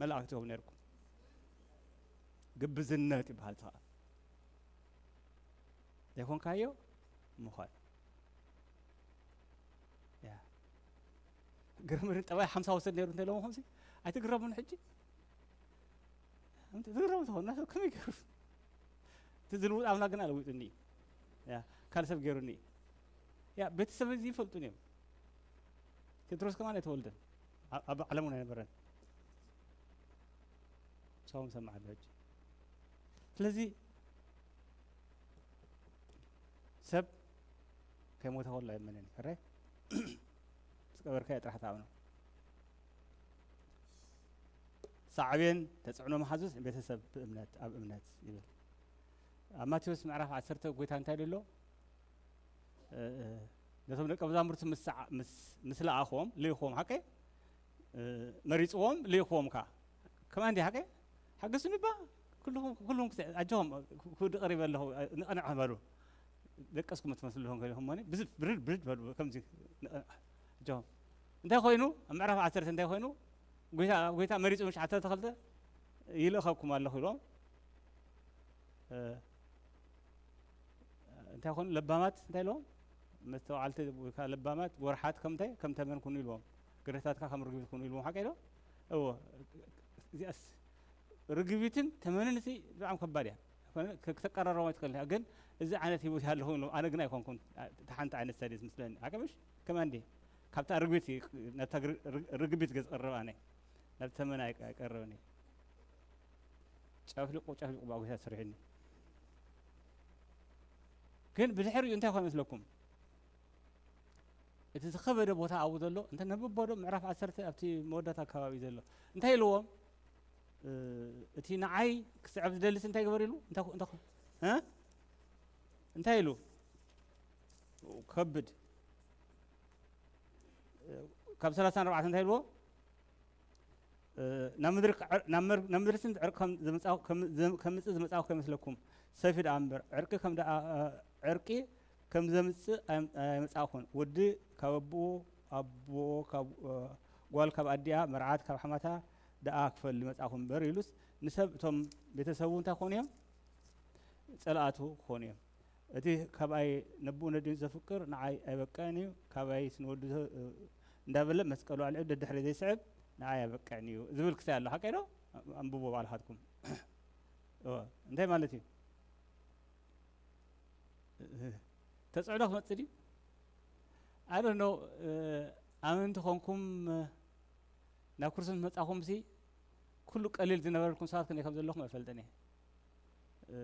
መላእክቲ ኢኹም ነርኩም። ግብዝነት ይበሃል። ተኸ ዘይኮንካዮ ምዃን። ያ። ግርምርን ጠባይ ሓምሳ ወሰድ ነይሩ እንተ ኢሎምኹምሲ፣ ኣይትግረሙን ሕጂ። እንቲ ዝግረሙ ዝኾኑ፣ ናሰብ ከመይ ገይሩ? እቲ ዝልውጥ ኣምላኽ ግን ኣለዊጡኒ እዩ። ያ፣ ካልእ ሰብ ገይሩኒ እዩ። ያ፣ ቤተሰብ እዚ ይፈልጡኒ እዮም። ቴድሮስ ከማን ኣይተወልደን። ኣ-፣ ኣብ ዓለሙን ኣይነበረን። ሰውም ሰማዕ ኣሎ ሕጂ። ስለዚ ሰብ ከይሞተ ከሎ ኣይመንን። ሕራይ? ምስ ቀበርካዮ ጥራሕ ትኣምኖ። ሳዕቤን ተጽዕኖ መሓዙስ ቤተሰብ ብእምነት፣ ኣብ እምነት ይብል። ኣብ ማቴዎስ ምዕራፍ ዓሰርተ ጎይታ እንታይ ኢሉ ኣሎ? እ፣ እ፣ ነቶም ደቀ መዛሙርቲ ምስ ሰዓ-፣ ምስ፣ ምስ ለኣኽዎም፣ ልኢኽዎም፣ ሓቀይ? እ፣ መሪጽዎም፣ ልኢኽዎም ከኣ። ከማን እንዲ ሓቀይ? ሓግዙኒ እባ፣ ኩልኹም፣ ኩልኹም ክስ-፣ ኣጆኹም፣ ክውድቕ ቀሪበ ኣለኹ፣ ንቕንዕ በሉ። ደቀስኩም ትመስሉ ኣለኹም ከሊኹም እሞኒ፣ ብዝ-፣ ብርድ፣ ብርድ በሉ፣ ከምዚ፣ ንቕንዕ። ኣጆኹም። እንታይ ኮይኑ? ኣብ ምዕራፍ ዓሰርተ እንታይ ኮይኑ? ጎይታ፣ ጎይታ መሪጹ ምሽ ዓሰርተ ክልተ ይልእኸኩም ኣለኹ ኢሎም። እ፣ እንታይ ኮኑ? ለባማት እንታይ ኢልዎም? መስተውዓልቲ ወይ ከዓ ለባማት፣ ጎርሓት ከም እንታይ? ከም ተመን ኩኑ ኢልዎም። ግርህታትካ ከም ርግቢት ኩኑ ኢልዎም። ሓቀይ ዶ? እዎ። እዚኣስ ርግቢትን ተመንን እሲ ብጣዕሚ ከባድ እያ። ኮነ፣ ከ-፣ ክተቀራረቦም ኣይትኽእልን ኢኻ። ግን እዚ ዓይነት ህይወት ይሃለኹ ኢሎም። ኣነ ግን ኣይኮንኩን። እታ ሓንቲ ዓይነት ሰዲስ ምስለኒ። ሓቀይ ምሽ? ከማን ድየ? ካብታ ርግቢት፣ ናብታ ግር-፣ ርግ-፣ ርግቢት ገዝ ቀርብ ኣነ። ናብ ተመን ኣይ-፣ ኣይቀርብን እየ። ጨፍሊቑ፣ ጨፍሊቑ ብኣጎይታ ሰሪሑኒ። ግን ብድሕሪኡ እንታይ ኮነ መስለኩም? እቲ ዝኸበደ ቦታ ኣብኡ ዘሎ፣ እንተ ነብቦ ዶ ምዕራፍ ዓሰርተ ኣብቲ መወዳእታ ኣከባቢ ዘሎ። እንታይ ኢልዎም? እ፣ እቲ ንዓይ ክስዕብ ዝደልስ እንታይ ግበር ኢሉ? እንታይ ኮ-፣ እንታይ ኮ-፣ እ? እንታይ ኢሉ? ከብድ። ካብ ሰላሳን ኣርባዕተን እንታይ ኢልዎ? እ፣ ናብ ምድሪ ክዕ-፣ ናብ መር-፣ ናብ ምድሪ ስንት ዕርቂ ከም ዘምጻ-፣ ከም ዘም-፣ ከምጽእ ዝመጻእኩ ከይመስለኩም፣ ሰይፊ ደኣ እምበር፣ ዕርቂ ከም ደኣ፣ እ፣ ዕርቂ ከም ዘምጽእ ኣይ-፣ ኣይመጻእኩን። ወዲ ካብ ኣቦኡ፣ ኣቦ ካብ፣ እ፣ ጓል ካብ ኣዲኣ፣ መርዓት ካብ ሓማታ ደኣ ክፈሊ መጻእኩ እምበር ኢሉስ፣ ንሰብ እቶም ቤተሰቡ እንታይ ክኾኑ እዮም? ጸላእቱ ክኾኑ እዮም። እቲ ካብኣይ ነብኡ ነዲኡ ዘፍቅር ንዓይ ኣይበቅዕን እዩ፣ ካባይስ ንወዱ ዘ-፣ እንዳበለ መስቀሉ ኣልዒሉ ደድሕሪ ዘይስዕብ ንዓይ ኣይበቅዕን እዩ ዝብል ክሳይ ኣሎ። ሓቀይ ዶ? ኣንብቦ ባዕልኻትኩም። እወ፣ እንታይ ማለት እዩ? ተጽዕኖ ክመጽእ ድዩ? I don't know፣ እ፣ ኣመንቲ ኾንኩም፣ እ፣ ናብ ክርስቶስ መጻኹምሲ ኩሉ ቀሊል ዝነበረልኩም ሰባት ክንደይ ከም ዘለኹም ኣይፈልጥን እየ። እ፣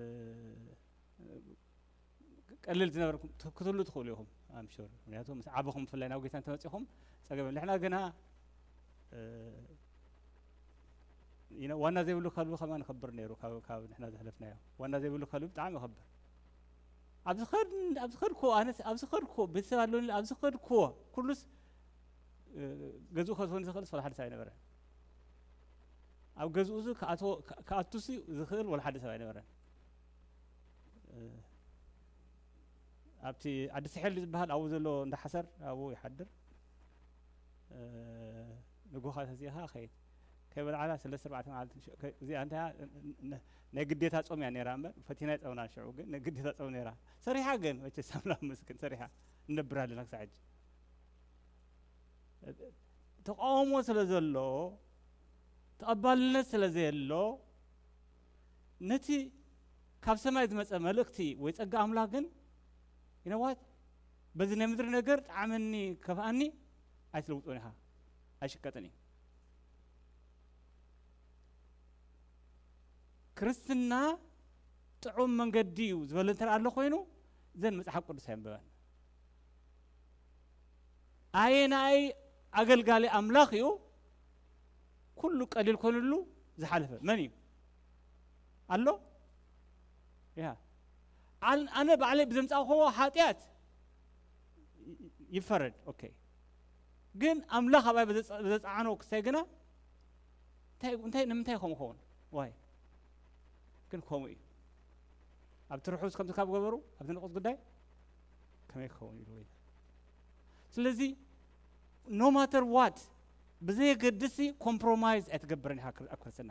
ቀሊል ዝነበረልኩም ት-፣ ክትህሉ ትኽእሉ ኢኹም፣ I'm sure። ምክንያቱ ምስ ዓበኹም ብፍላይ ናብ ጌታ እንተመጺኹም ጸገም የለን። ንሕና ግና፣ እ፣ you know፣ ዋና ዘይብሉ ከልቢ ከማን ይኸብር ነይሩ ካብ፣ ካብ ንሕና ዘሕለፍናዮ። ዋና ዘይብሉ ከልቢ ብጣዕሚ ይኸብር። ኣብ ዝኸድ-፣ ኣብ ዝኸድኩዎ፣ ኣነስ ኣብ ዝኸድኩዎ፣ ቤተሰብ ኣለኒ፣ ኣብ ዝኸድኩዎ፣ ኩሉስ፣ እ፣ ገዝኡ ከእትወኒ ዝኽእል ወላ ሓደ ሰብ ኣይነበረን። ኣብ ገዝኡ እዚ ክኣትዎ-፣ ክኣ-፣ ክኣቱሲ ዝኽእል ወላ ሓደ ሰብ ኣይነበረን። እ፣ ኣብቲ ዓዲ ስሒል ዝበሃል ኣብኡ ዘሎ እንዳ ሓሰር ኣብኡ ይሓድር። እ፣ ንጎኻ ተዚእኻ ኸይድ። ከይበልዓላ ሰለስተ ኣርባዕተ መዓልቲ ሽ-፣ ከ-፣ እዚኣ እንታይ እያ? ን-፣ ን-፣ ናይ ግዴታ ጾም እያ ነይራ እምበር፣ ፈቲና ኣይጸምናን ሽዑ፣ ግን ናይ ግዴታ ጾም ነይራ። ሰሪሓ ግን፣ መቸስ ኣምላኽ መስግን፣ ሰሪሓ። ንነብር ኣለና ክሳዕ ሕጂ። ተቃውሞ ስለ ዘሎ፣ ተቐባልነት ስለ ዘየሎ፣ ነቲ ካብ ሰማይ ዝመጸ መልእኽቲ ወይ ጸጋ ኣምላኽ ግን፣ you know what? በዚ ናይ ምድሪ ነገር ጣዕመኒ ከፍኣኒ ኣይትልውጦን ኢኻ። ኣይሽቀጥን እዩ። ክርስትና ጥዑም መንገዲ እዩ ዝበለ እንተ ኣሎ ኮይኑ፣ ዘን መጽሓፍ ቅዱስ ኣየንበበን። ኣየናይ ኣገልጋሊ ኣምላኽ እዩ ኩሉ ቀሊል ኮንሉ ዝሓለፈ? መን እዩ ኣሎ? ያ። ኣን-፣ ኣነ ባዕለይ ብዘምጻእክዎ ሓጢኣት ይ-፣ ይፈረድ። ኦኬ። ግን ኣምላኽ ኣባይ ብዘጸ-፣ ብዘጸዓኖ ክሳይ ግና እንታይ፣ እንታይ፣ ንምንታይ ከምኡ ኸውን? ዋይ። ግን ከምኡ እዩ። ኣብቲ ርሑስ ከምቲ ካብ ገበሩ፣ ኣብቲ ንቑጽ ጉዳይ ከመይ ክኸውን ኢሉ ጎይታ። ስለዚ no matter what፣ ብዘየገድሲ ኮምፕሮማይዝ ኣይትገብርን ኢኻ ክር-፣ ኣብ ክርስትና።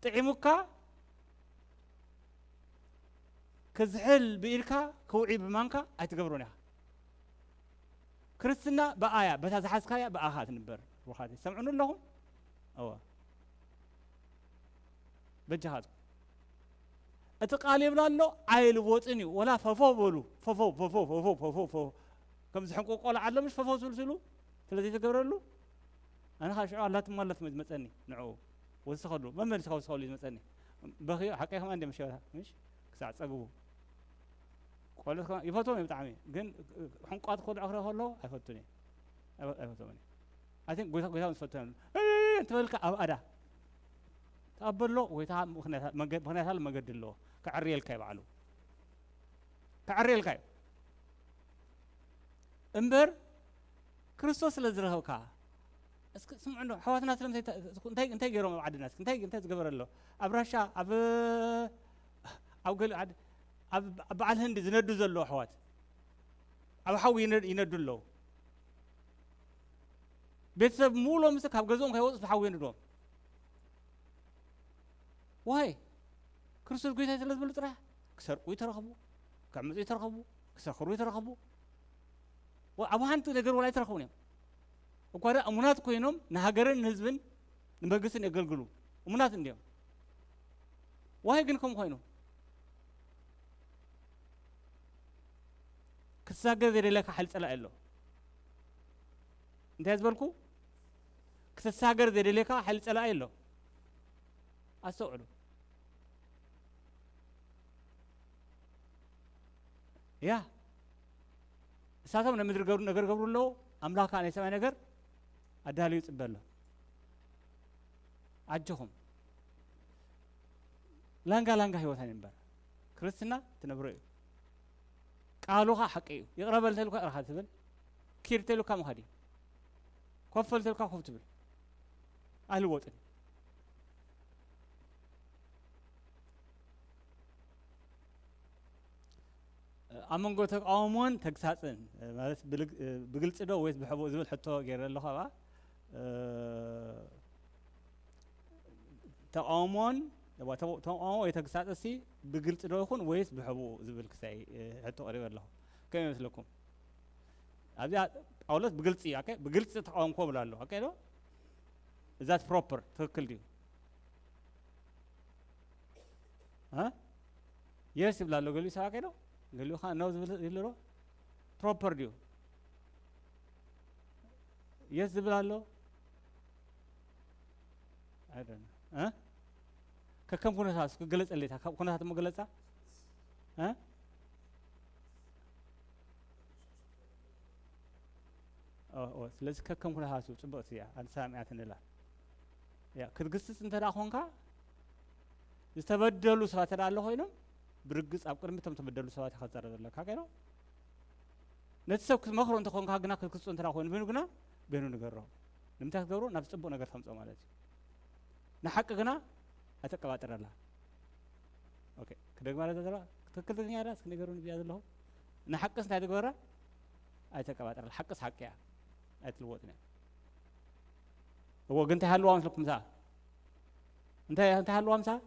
ጥዒሙካ ክዝሕል ብኢድካ ክውዒ ብማንካ ኣይትገብሮን ኢኻ። ክርስትና ብኣያ፣ በታ ዝሓዝካያ ብኣኻ ትንበር። ብሩኻት ሰምዑኒ ኣለኹም? እወ። በጃኻትኩም። እቲ ቃል ይብል ኣሎ፣ ኣይልወጥን እዩ። ወላ ፈፎ በሉ። ፈፎ፣ ፈፎ፣ ፈፎ፣ ፈፎ፣ ፈፎ። ከም ዝሕንቁ ቆልዓ ኣሎ፣ ምሽ ፈፎ ስሉ ስሉ ስለ ዘይተገብረሉ፣ ኣነ ኸኣ ሽዑ ኣላትማ ኣላትማ እዩ ዝመጸኒ፣ ንዕኡ ወስኸሉ፣ መመሊስካ ወስኸሉ እዩ ዝመጸኒ። በኽዮ፣ ሓቀይ ከማን እንደ መሸወታ፣ ምሽ? ክሳዕ ጸግቡ። ቆልዑት ከማን ይፈትዎም እየ ብጣዕሚ፣ ግን ሕንቋት ከልዑ ክርኢ ከለኹ ኣይፈቱን እየ። ኣይፈ-፣ ኣይፈትዎምን እየ። I think ጎይታ፣ ጎይታ እውን ዝፈትዎም እዩ። "እይ!" እንትበልካ ኣብ ኣዳ። ተቐበሎ፣ ጎይታ ምኽንያት፣ መንገ-፣ ምኽንያት ኣሎ፣ መገዲ ኣለዎ። ከዕርየልካ እዩ ባዕሉ። ከዕርየልካ እዩ። እምበር ክርስቶስ ስለ ዝረኸብካ፣ እስኪ ስምዑ እንዶ፣ ኣሕዋትና ስለምንታይ ተ-፣ እንታይ፣ እንታይ ገይሮም ኣብ ዓድና? እስኪ እንታይ፣ እንታይ ዝገበረ ኣሎ? ኣብ ራሻ፣ ኣብ፣ ኣብ ገሊኡ ዓዲ፣ ኣብ፣ ኣብ በዓል ህንዲ ዝነዱ ዘለዉ ኣሕዋት፣ ኣብ ሓዊ ይነ-፣ ይነዱ ኣለዉ። ቤተሰብ ምሉኦም ምስ ካብ ገዝኦም ከይወፁ ብሓዊ የንድዎም። ዋይ? ክርስቶስ ጎይታ ስለ ዝብሉ ጥራሕ ክሰርቁ ይተረኽቡ፣ ክዕምፁ ይተረኽቡ፣ ክሰኽሩ ይተረኽቡ። ወ-፣ ኣብ ሓንቲ ነገር ወላ ኣይተረኽቡን እዮም። እኳ ደኣ እሙናት ኮይኖም ንሃገርን ንህዝብን ንመንግስትን የገልግሉ። እሙናት እንድዮም። ዋይ ግን ከምኡ ኮይኑ? ክትሳገር ዘይደለካ ሓይሊ ጸላኢ ኣሎ። እንታይ ዝበልኩ? ክትሳገር ዘይደለካ ሓይሊ ጸላኢ ኣሎ። ኣስተውዕሉ። ያ። እሳቶም ናይ ምድሪ ገብሩ-፣ ነገር ገብሩ ኣለዉ፣ ኣምላኽ ከኣ ናይ ሰማይ ነገር ኣዳልዩ ይጽበ ኣሎ። ኣጆኹም። ላንጋ ላንጋ ህይወት ኣይንንበር። ክርስትና ትነብሮ እዩ። ቃሉ ኸኣ ሓቂ እዩ። ይቕረ በል እንተልካ ይቕረኻ ትብል። ኪድ እንተልካ ምኻድ እዩ። ኮፍ በል እንተልካ ኮፍ ትብል። ኣይልወጥን። ኣብ መንጎ ተቃውሞን ተግሳጽን፣ ማለት ብልግ-፣ ብግልጺ ዶ ወይስ ብሕቡእ ዝብል ሕቶ ገይረ ኣለኹ ኣብኣ። ተቃውሞን፣ ተቃውሞ ወይ ተግሳጽሲ ብግልጺ ዶ ይኹን ወይስ ብሕቡእ ዝብል ክሳይ ሕቶ ቀሪበ ኣለኹ። ከመይ ይመስለኩም? ኣብዚኣ ጳውሎስ ብግልጺ፣ ኦኬ፣ ብግልጺ ተቃወምኩ ብሎ ኣሎ። ኦኬ ዶ? እዛት ፕሮፐር ትክክል ድዩ? እ? የስ ይብል ኣሎ ገሊኡ ሰብ፣ ኦኬ ዶ? ገሊኡ ኸዓ ኖ ዝብል ይህሉ ዶ? ፕሮፐር ድዩ? የስ ዝብል ኣሎ? I don't know። እ? ከከም ኩነታት እስኪ ግለጸለይ፣ እታ ካብ ኩነታት እሞ ግለጻ። እ? ኦ፣ ኦ፣ ስለዚ ከከም ኩነታቱ ጽብቕቲ እያ፣ ኣንሳሚያት ንላ። ያ፣ ክትግስጽ እንተ ደኣ ኾንካ፣ ዝተበደሉ ሰባት እንተ ደኣ ኣሎ ኮይኖም፣ ብርግጽ ኣብ ቅድሚ እቶም ተበደሉ ሰባት ኢኻ ክትዛረብ ዘለካ፣ ገይሮ። ነቲ ሰብ ክትመኽሮ እንተ ኾንካ ግና፣ ክትግስጾ እንተ ደኣ ኮይኑ፣ በይኑ ግና፣ በይኑ ንገሮ። ንምንታይ ክትገብሮ? ናብ ጽቡቕ ነገር ተምጽኦ ማለት እዩ። ንሓቂ ግና ኣይተቀባጥረላ። ኦኬ፣ ክደግማ እዛ ዘረባ ትክክል ትግርኛ እያ፣ እስኪ ንገሩኒ ብያ ዘለኹ። ንሓቅስ እንታይ ትግበራ? ኣይተቀባጥረላ። ሓቅስ ሓቂ እያ። ኣይትልወጥን እያ። እዎ፣ ግን እንታይ ሃልዋ መስለኩም ምሳኣ? እንታይ፣ እንታይ ሃልዋ ምሳኣ?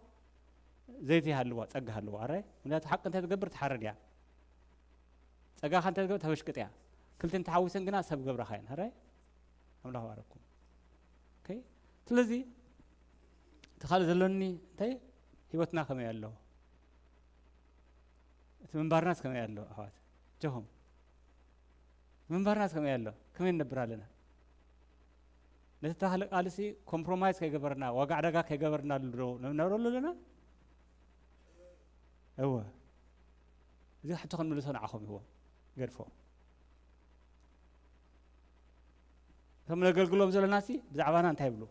ዘይቲ ሃልዋ፣ ጸጋ ሃልዋ። ኣረ፣ ምክንያቱ ሓቂ እንታይ ትገብር? ትሓርድ እያ። ጸጋኻ እንታይ ትገብር? ተበሽቅጥ እያ። ክልተን ተሓዊሰን ግና ሰብ ገብራኻ እየን። ኣረ፣ ኣምላኽ ባረኩም። ኦኬ? ስለዚ፣ እቲ ካልእ ዘሎኒ እንታይ? ህይወትና ከመይ ኣሎ? እቲ ምንባርናስ ከመይ ኣሎ ኣሕዋት? ጀኹም ምንባርናስ ከመይ ኣሎ? ከመይ ንነብር ኣለና? ነቲ ተኽለ ቃልሲ ኮምፕሮማይዝ ከይገበርና፣ ዋጋ ዕዳጋ ከይገበርና ኣሎ ዶ ንነብረሉ ኣለና? እወ። እዚ ሕቶ ክንምልሶ ንዓኹም ይዎ ገድፎ። እቶም ነገልግሎም ዘለና ሲ ብዛዕባና እንታይ ይብሉ?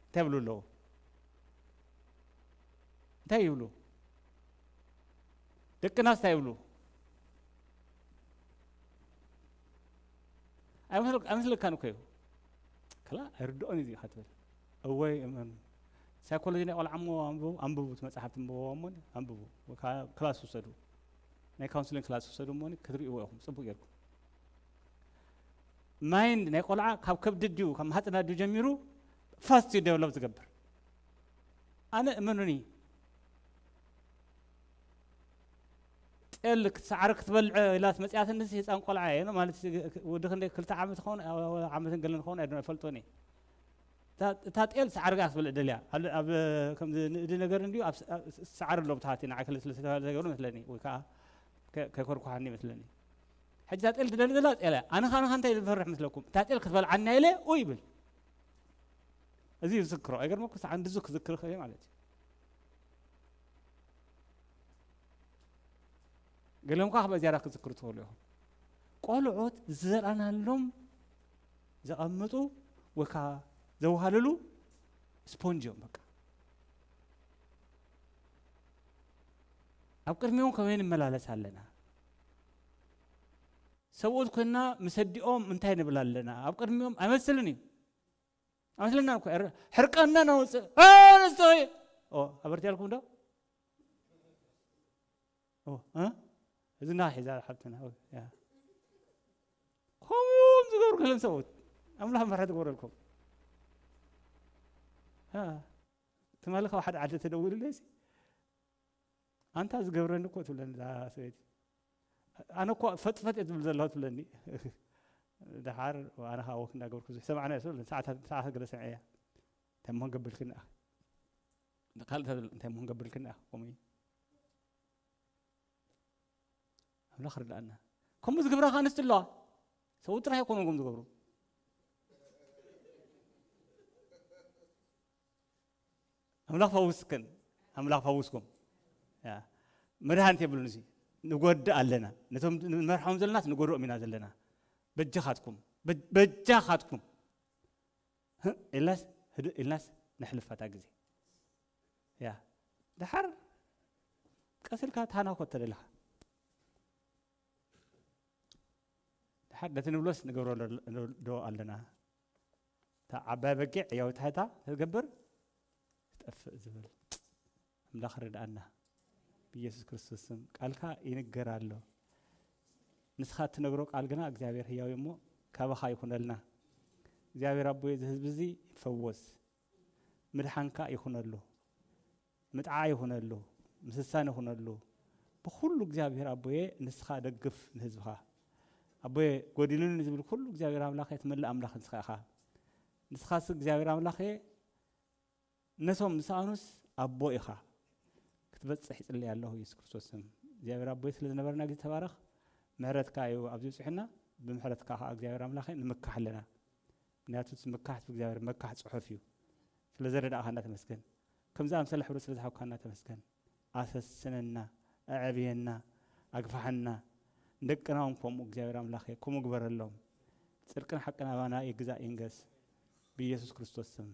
እንታይ ይብሉ ኣለዉ? እንታይ ይብሉ? ደቅናስ እንታይ ይብሉ? ኣይመስል-፣ ኣይመስለካን እኮ እዩ። ክላ ኣይርድኦን እዩ እዚኻ ትብል። እወይ እመኑ። ሳይኮሎጂ ናይ ቆልዓ እሞ ኣንብቡ፣ ኣንብቡ፣ እቲ መጽሓፍ ትንብብዎ እሞ ኣንብቡ። ወይ ከዓ ክላስ ውሰዱ። ናይ ካውንስሊንግ ክላስ ውሰዱ እሞ ክትርእይዎ ኢኹም፣ ጽቡቅ ጌርኩም። ማይንድ ናይ ቆልዓ ካብ ከብዲ ድዩ፣ ካብ ማህፀና ድዩ ጀሚሩ ፋስት እዩ ዴቨሎፕ ዝገብር። ኣነ እመኑኒ፣ ጤል ክት-፣ ሳዕሪ ክትበልዕ ኢላ መፅያትንስ ህፃን ቆልዓ እየ ማለት፣ ወዲ ክንደይ ክልተ ዓመት ኸውን፣ ዓመትን ገለን ኸውን ኣይፈልጦን እየ። እታ፣ እታ ጤል ሳዕሪ ክትበልዕ ደልያ። ኣብ፣ ኣብ ከምዚ ንእዲ ነገር እንድዩ፣ ኣብ ስ-፣ ኣብ ስ-፣ ሳዕሪ ኣሎ ብታሕቲ ንዓይ ክልተ ሰለስተ ተባሂሉ ተገይሩ መስለኒ፣ ወይ ከዓ ከ-፣ ከይኮርኩሓኒ መስለኒ። ሕጂ እታ ጤል ትደሊ ዘላ ጤል እያ። ኣነ ኸኣ፣ ኣነ ኸኣ እንታይ ዝፈርሕ መስለኩም? እታ ጤል ክትበልዓና ኢለ ኡ ይብል። እዚ እዩ ዝዝክሮ። ኣይገርመኩም? ሰዓት እንደዚ ክዝክር ይኽእል እየ ማለት እዩ። ገለኦም ከኣ ካብ ዝያዳ ክዝክሩ ትኽእሉ ኢኹም። ቆልዑት ዝዘርኣናሎም ዘቐምጡ ወይ ከኣ ዘውሃልሉ ስፖንጅ እዮም በቃ። ኣብ ቅድሚኦም ከመይ ንመላለስ ኣለና? ሰብኡት ኮይንና ምስ ኣዲኦም እንታይ ንብል ኣለና? ኣብ ቅድሚኦም ኣይመስልን እዩ። ኣይመስለናን እኮ። ሕር-፣ ሕርቃንና ነውፅእ። እ፣ ንስኺ! ኦ፣ ኣበርትያልኩም ዶ? ኦ፣ እ? እዚ እና ሒዛ ሓብትና። ኦ፣ ያ። ከምኡም ዝገብሩ ገለን ሰብኡት። ኣምላኽ ምሕረት ይግበረልኩም። እ፣ ትማሊ ካብ ሓደ ዓዲ ተደዊሉለይ ሲ፣ ኣንታ ዝገብረኒ እኮ ትብለኒ እዛ ሰበይቲ። ኣነ እኮ ፈጥፈጥ እየ ትብል ዘለኹ ትብለኒ። ደሓር ኣነ ከዓ ወክ እንዳገበርኩ ዝሰማዕና እየ ትብለኒ። ሰዓታት፣ ሰዓታት ገለ ሰምዐያ። እንታይ እሞ ክንገብርልክን ደኣ? ካልእ እንታይ ትብል? እንታይ እሞ ክንገብርልክን ደኣ? ከምኡ እዩ። ኣምላኽ ርድኣና። ከምኡ ዝገብራ ከዓ ኣንስቲ ኣለዋ። ሰብኡት ጥራሕ ኣይኮኑን ከምኡ ዝገብሩ። ኣምላኽ ፈውስክን፣ ኣምላኽ ፈውስኩም። ያ። መድሃኒት የብሉን እዚ። ንጎድእ ኣለና። ነቶም ንመርሖም ዘለናስ ንጎድኦም ኢና ዘለና። በጃኻትኩም፣ በ-፣ በጃኻትኩም። ህእ ኢልናስ፣ ህድእ ኢልናስ ነሕልፋ እታ ግዜ። ያ። ደሓር ቀስ ኢልካ ታናኮ ተደለኻ። ደሓር ነቲ ንብሎስ ንገብሮ ዶ ኣለና? እታ ዓባይ በጊዕ ሕያዊት ታሕታ ትገብር ትጠፍእ ዝብል። ኣምላኽ ርድኣና። ብኢየሱስ ክርስቶስ ስም ቃልካ ይንገር ኣሎ። ንስኻ እትነግሮ ቃል ግና እግዚኣብሔር ሕያው እዩ እሞ ካባኻ ይኹነልና። እግዚኣብሔር ኣቦይ፣ እዚ ህዝቢ እዚ ይፈወስ። ምድሓንካ ይኹነሉ። ምጥዓ ይኹነሉ። ምስሳን ይኹነሉ። ብኹሉ እግዚኣብሔር ኣቦየ ንስኻ ደግፍ ንህዝብኻ። ኣቦየ ጎዲሉኒ ዝብል ኩሉ እግዚኣብሔር ኣምላኸ ትመልእ ኣምላኽ ንስኻ ኢኻ። ንስኻስ እግዚኣብሔር ኣምላኸ ነቶም ዝሰኣኑስ ኣቦ ኢኻ። ክትበጽሕ ይጽሊ ኣለኹ ኢየሱስ ክርስቶስ ስም። እግዚኣብሔር ኣቦይ ስለ ዝነበረና ግዜ ተባረኽ። ምሕረትካ እዩ ኣብዚ ብጽሑና። ብምሕረትካ ከኣ እግዚኣብሔር ኣምላኸ ንምካሕ ኣለና። ምክንያቱ እቲ ምካሕ ብእግዚኣብሔር መካሕ ጽሑፍ እዩ። ስለ ዘረዳእኻና ተመስገን። ከምዚ ኣምሰለ ሕብረት ስለ ዝሃብካና ተመስገን። ኣሰስነና፣ ኣዕብየና፣ ኣግፋሓና። ንደቅና እውን ከምኡ እግዚኣብሔር ኣምላኸ ከምኡ ግበረሎም። ጽድቅን ሓቅን ኣባና ይግዛእ ይንገስ። ብኢየሱስ ክርስቶስ ስም።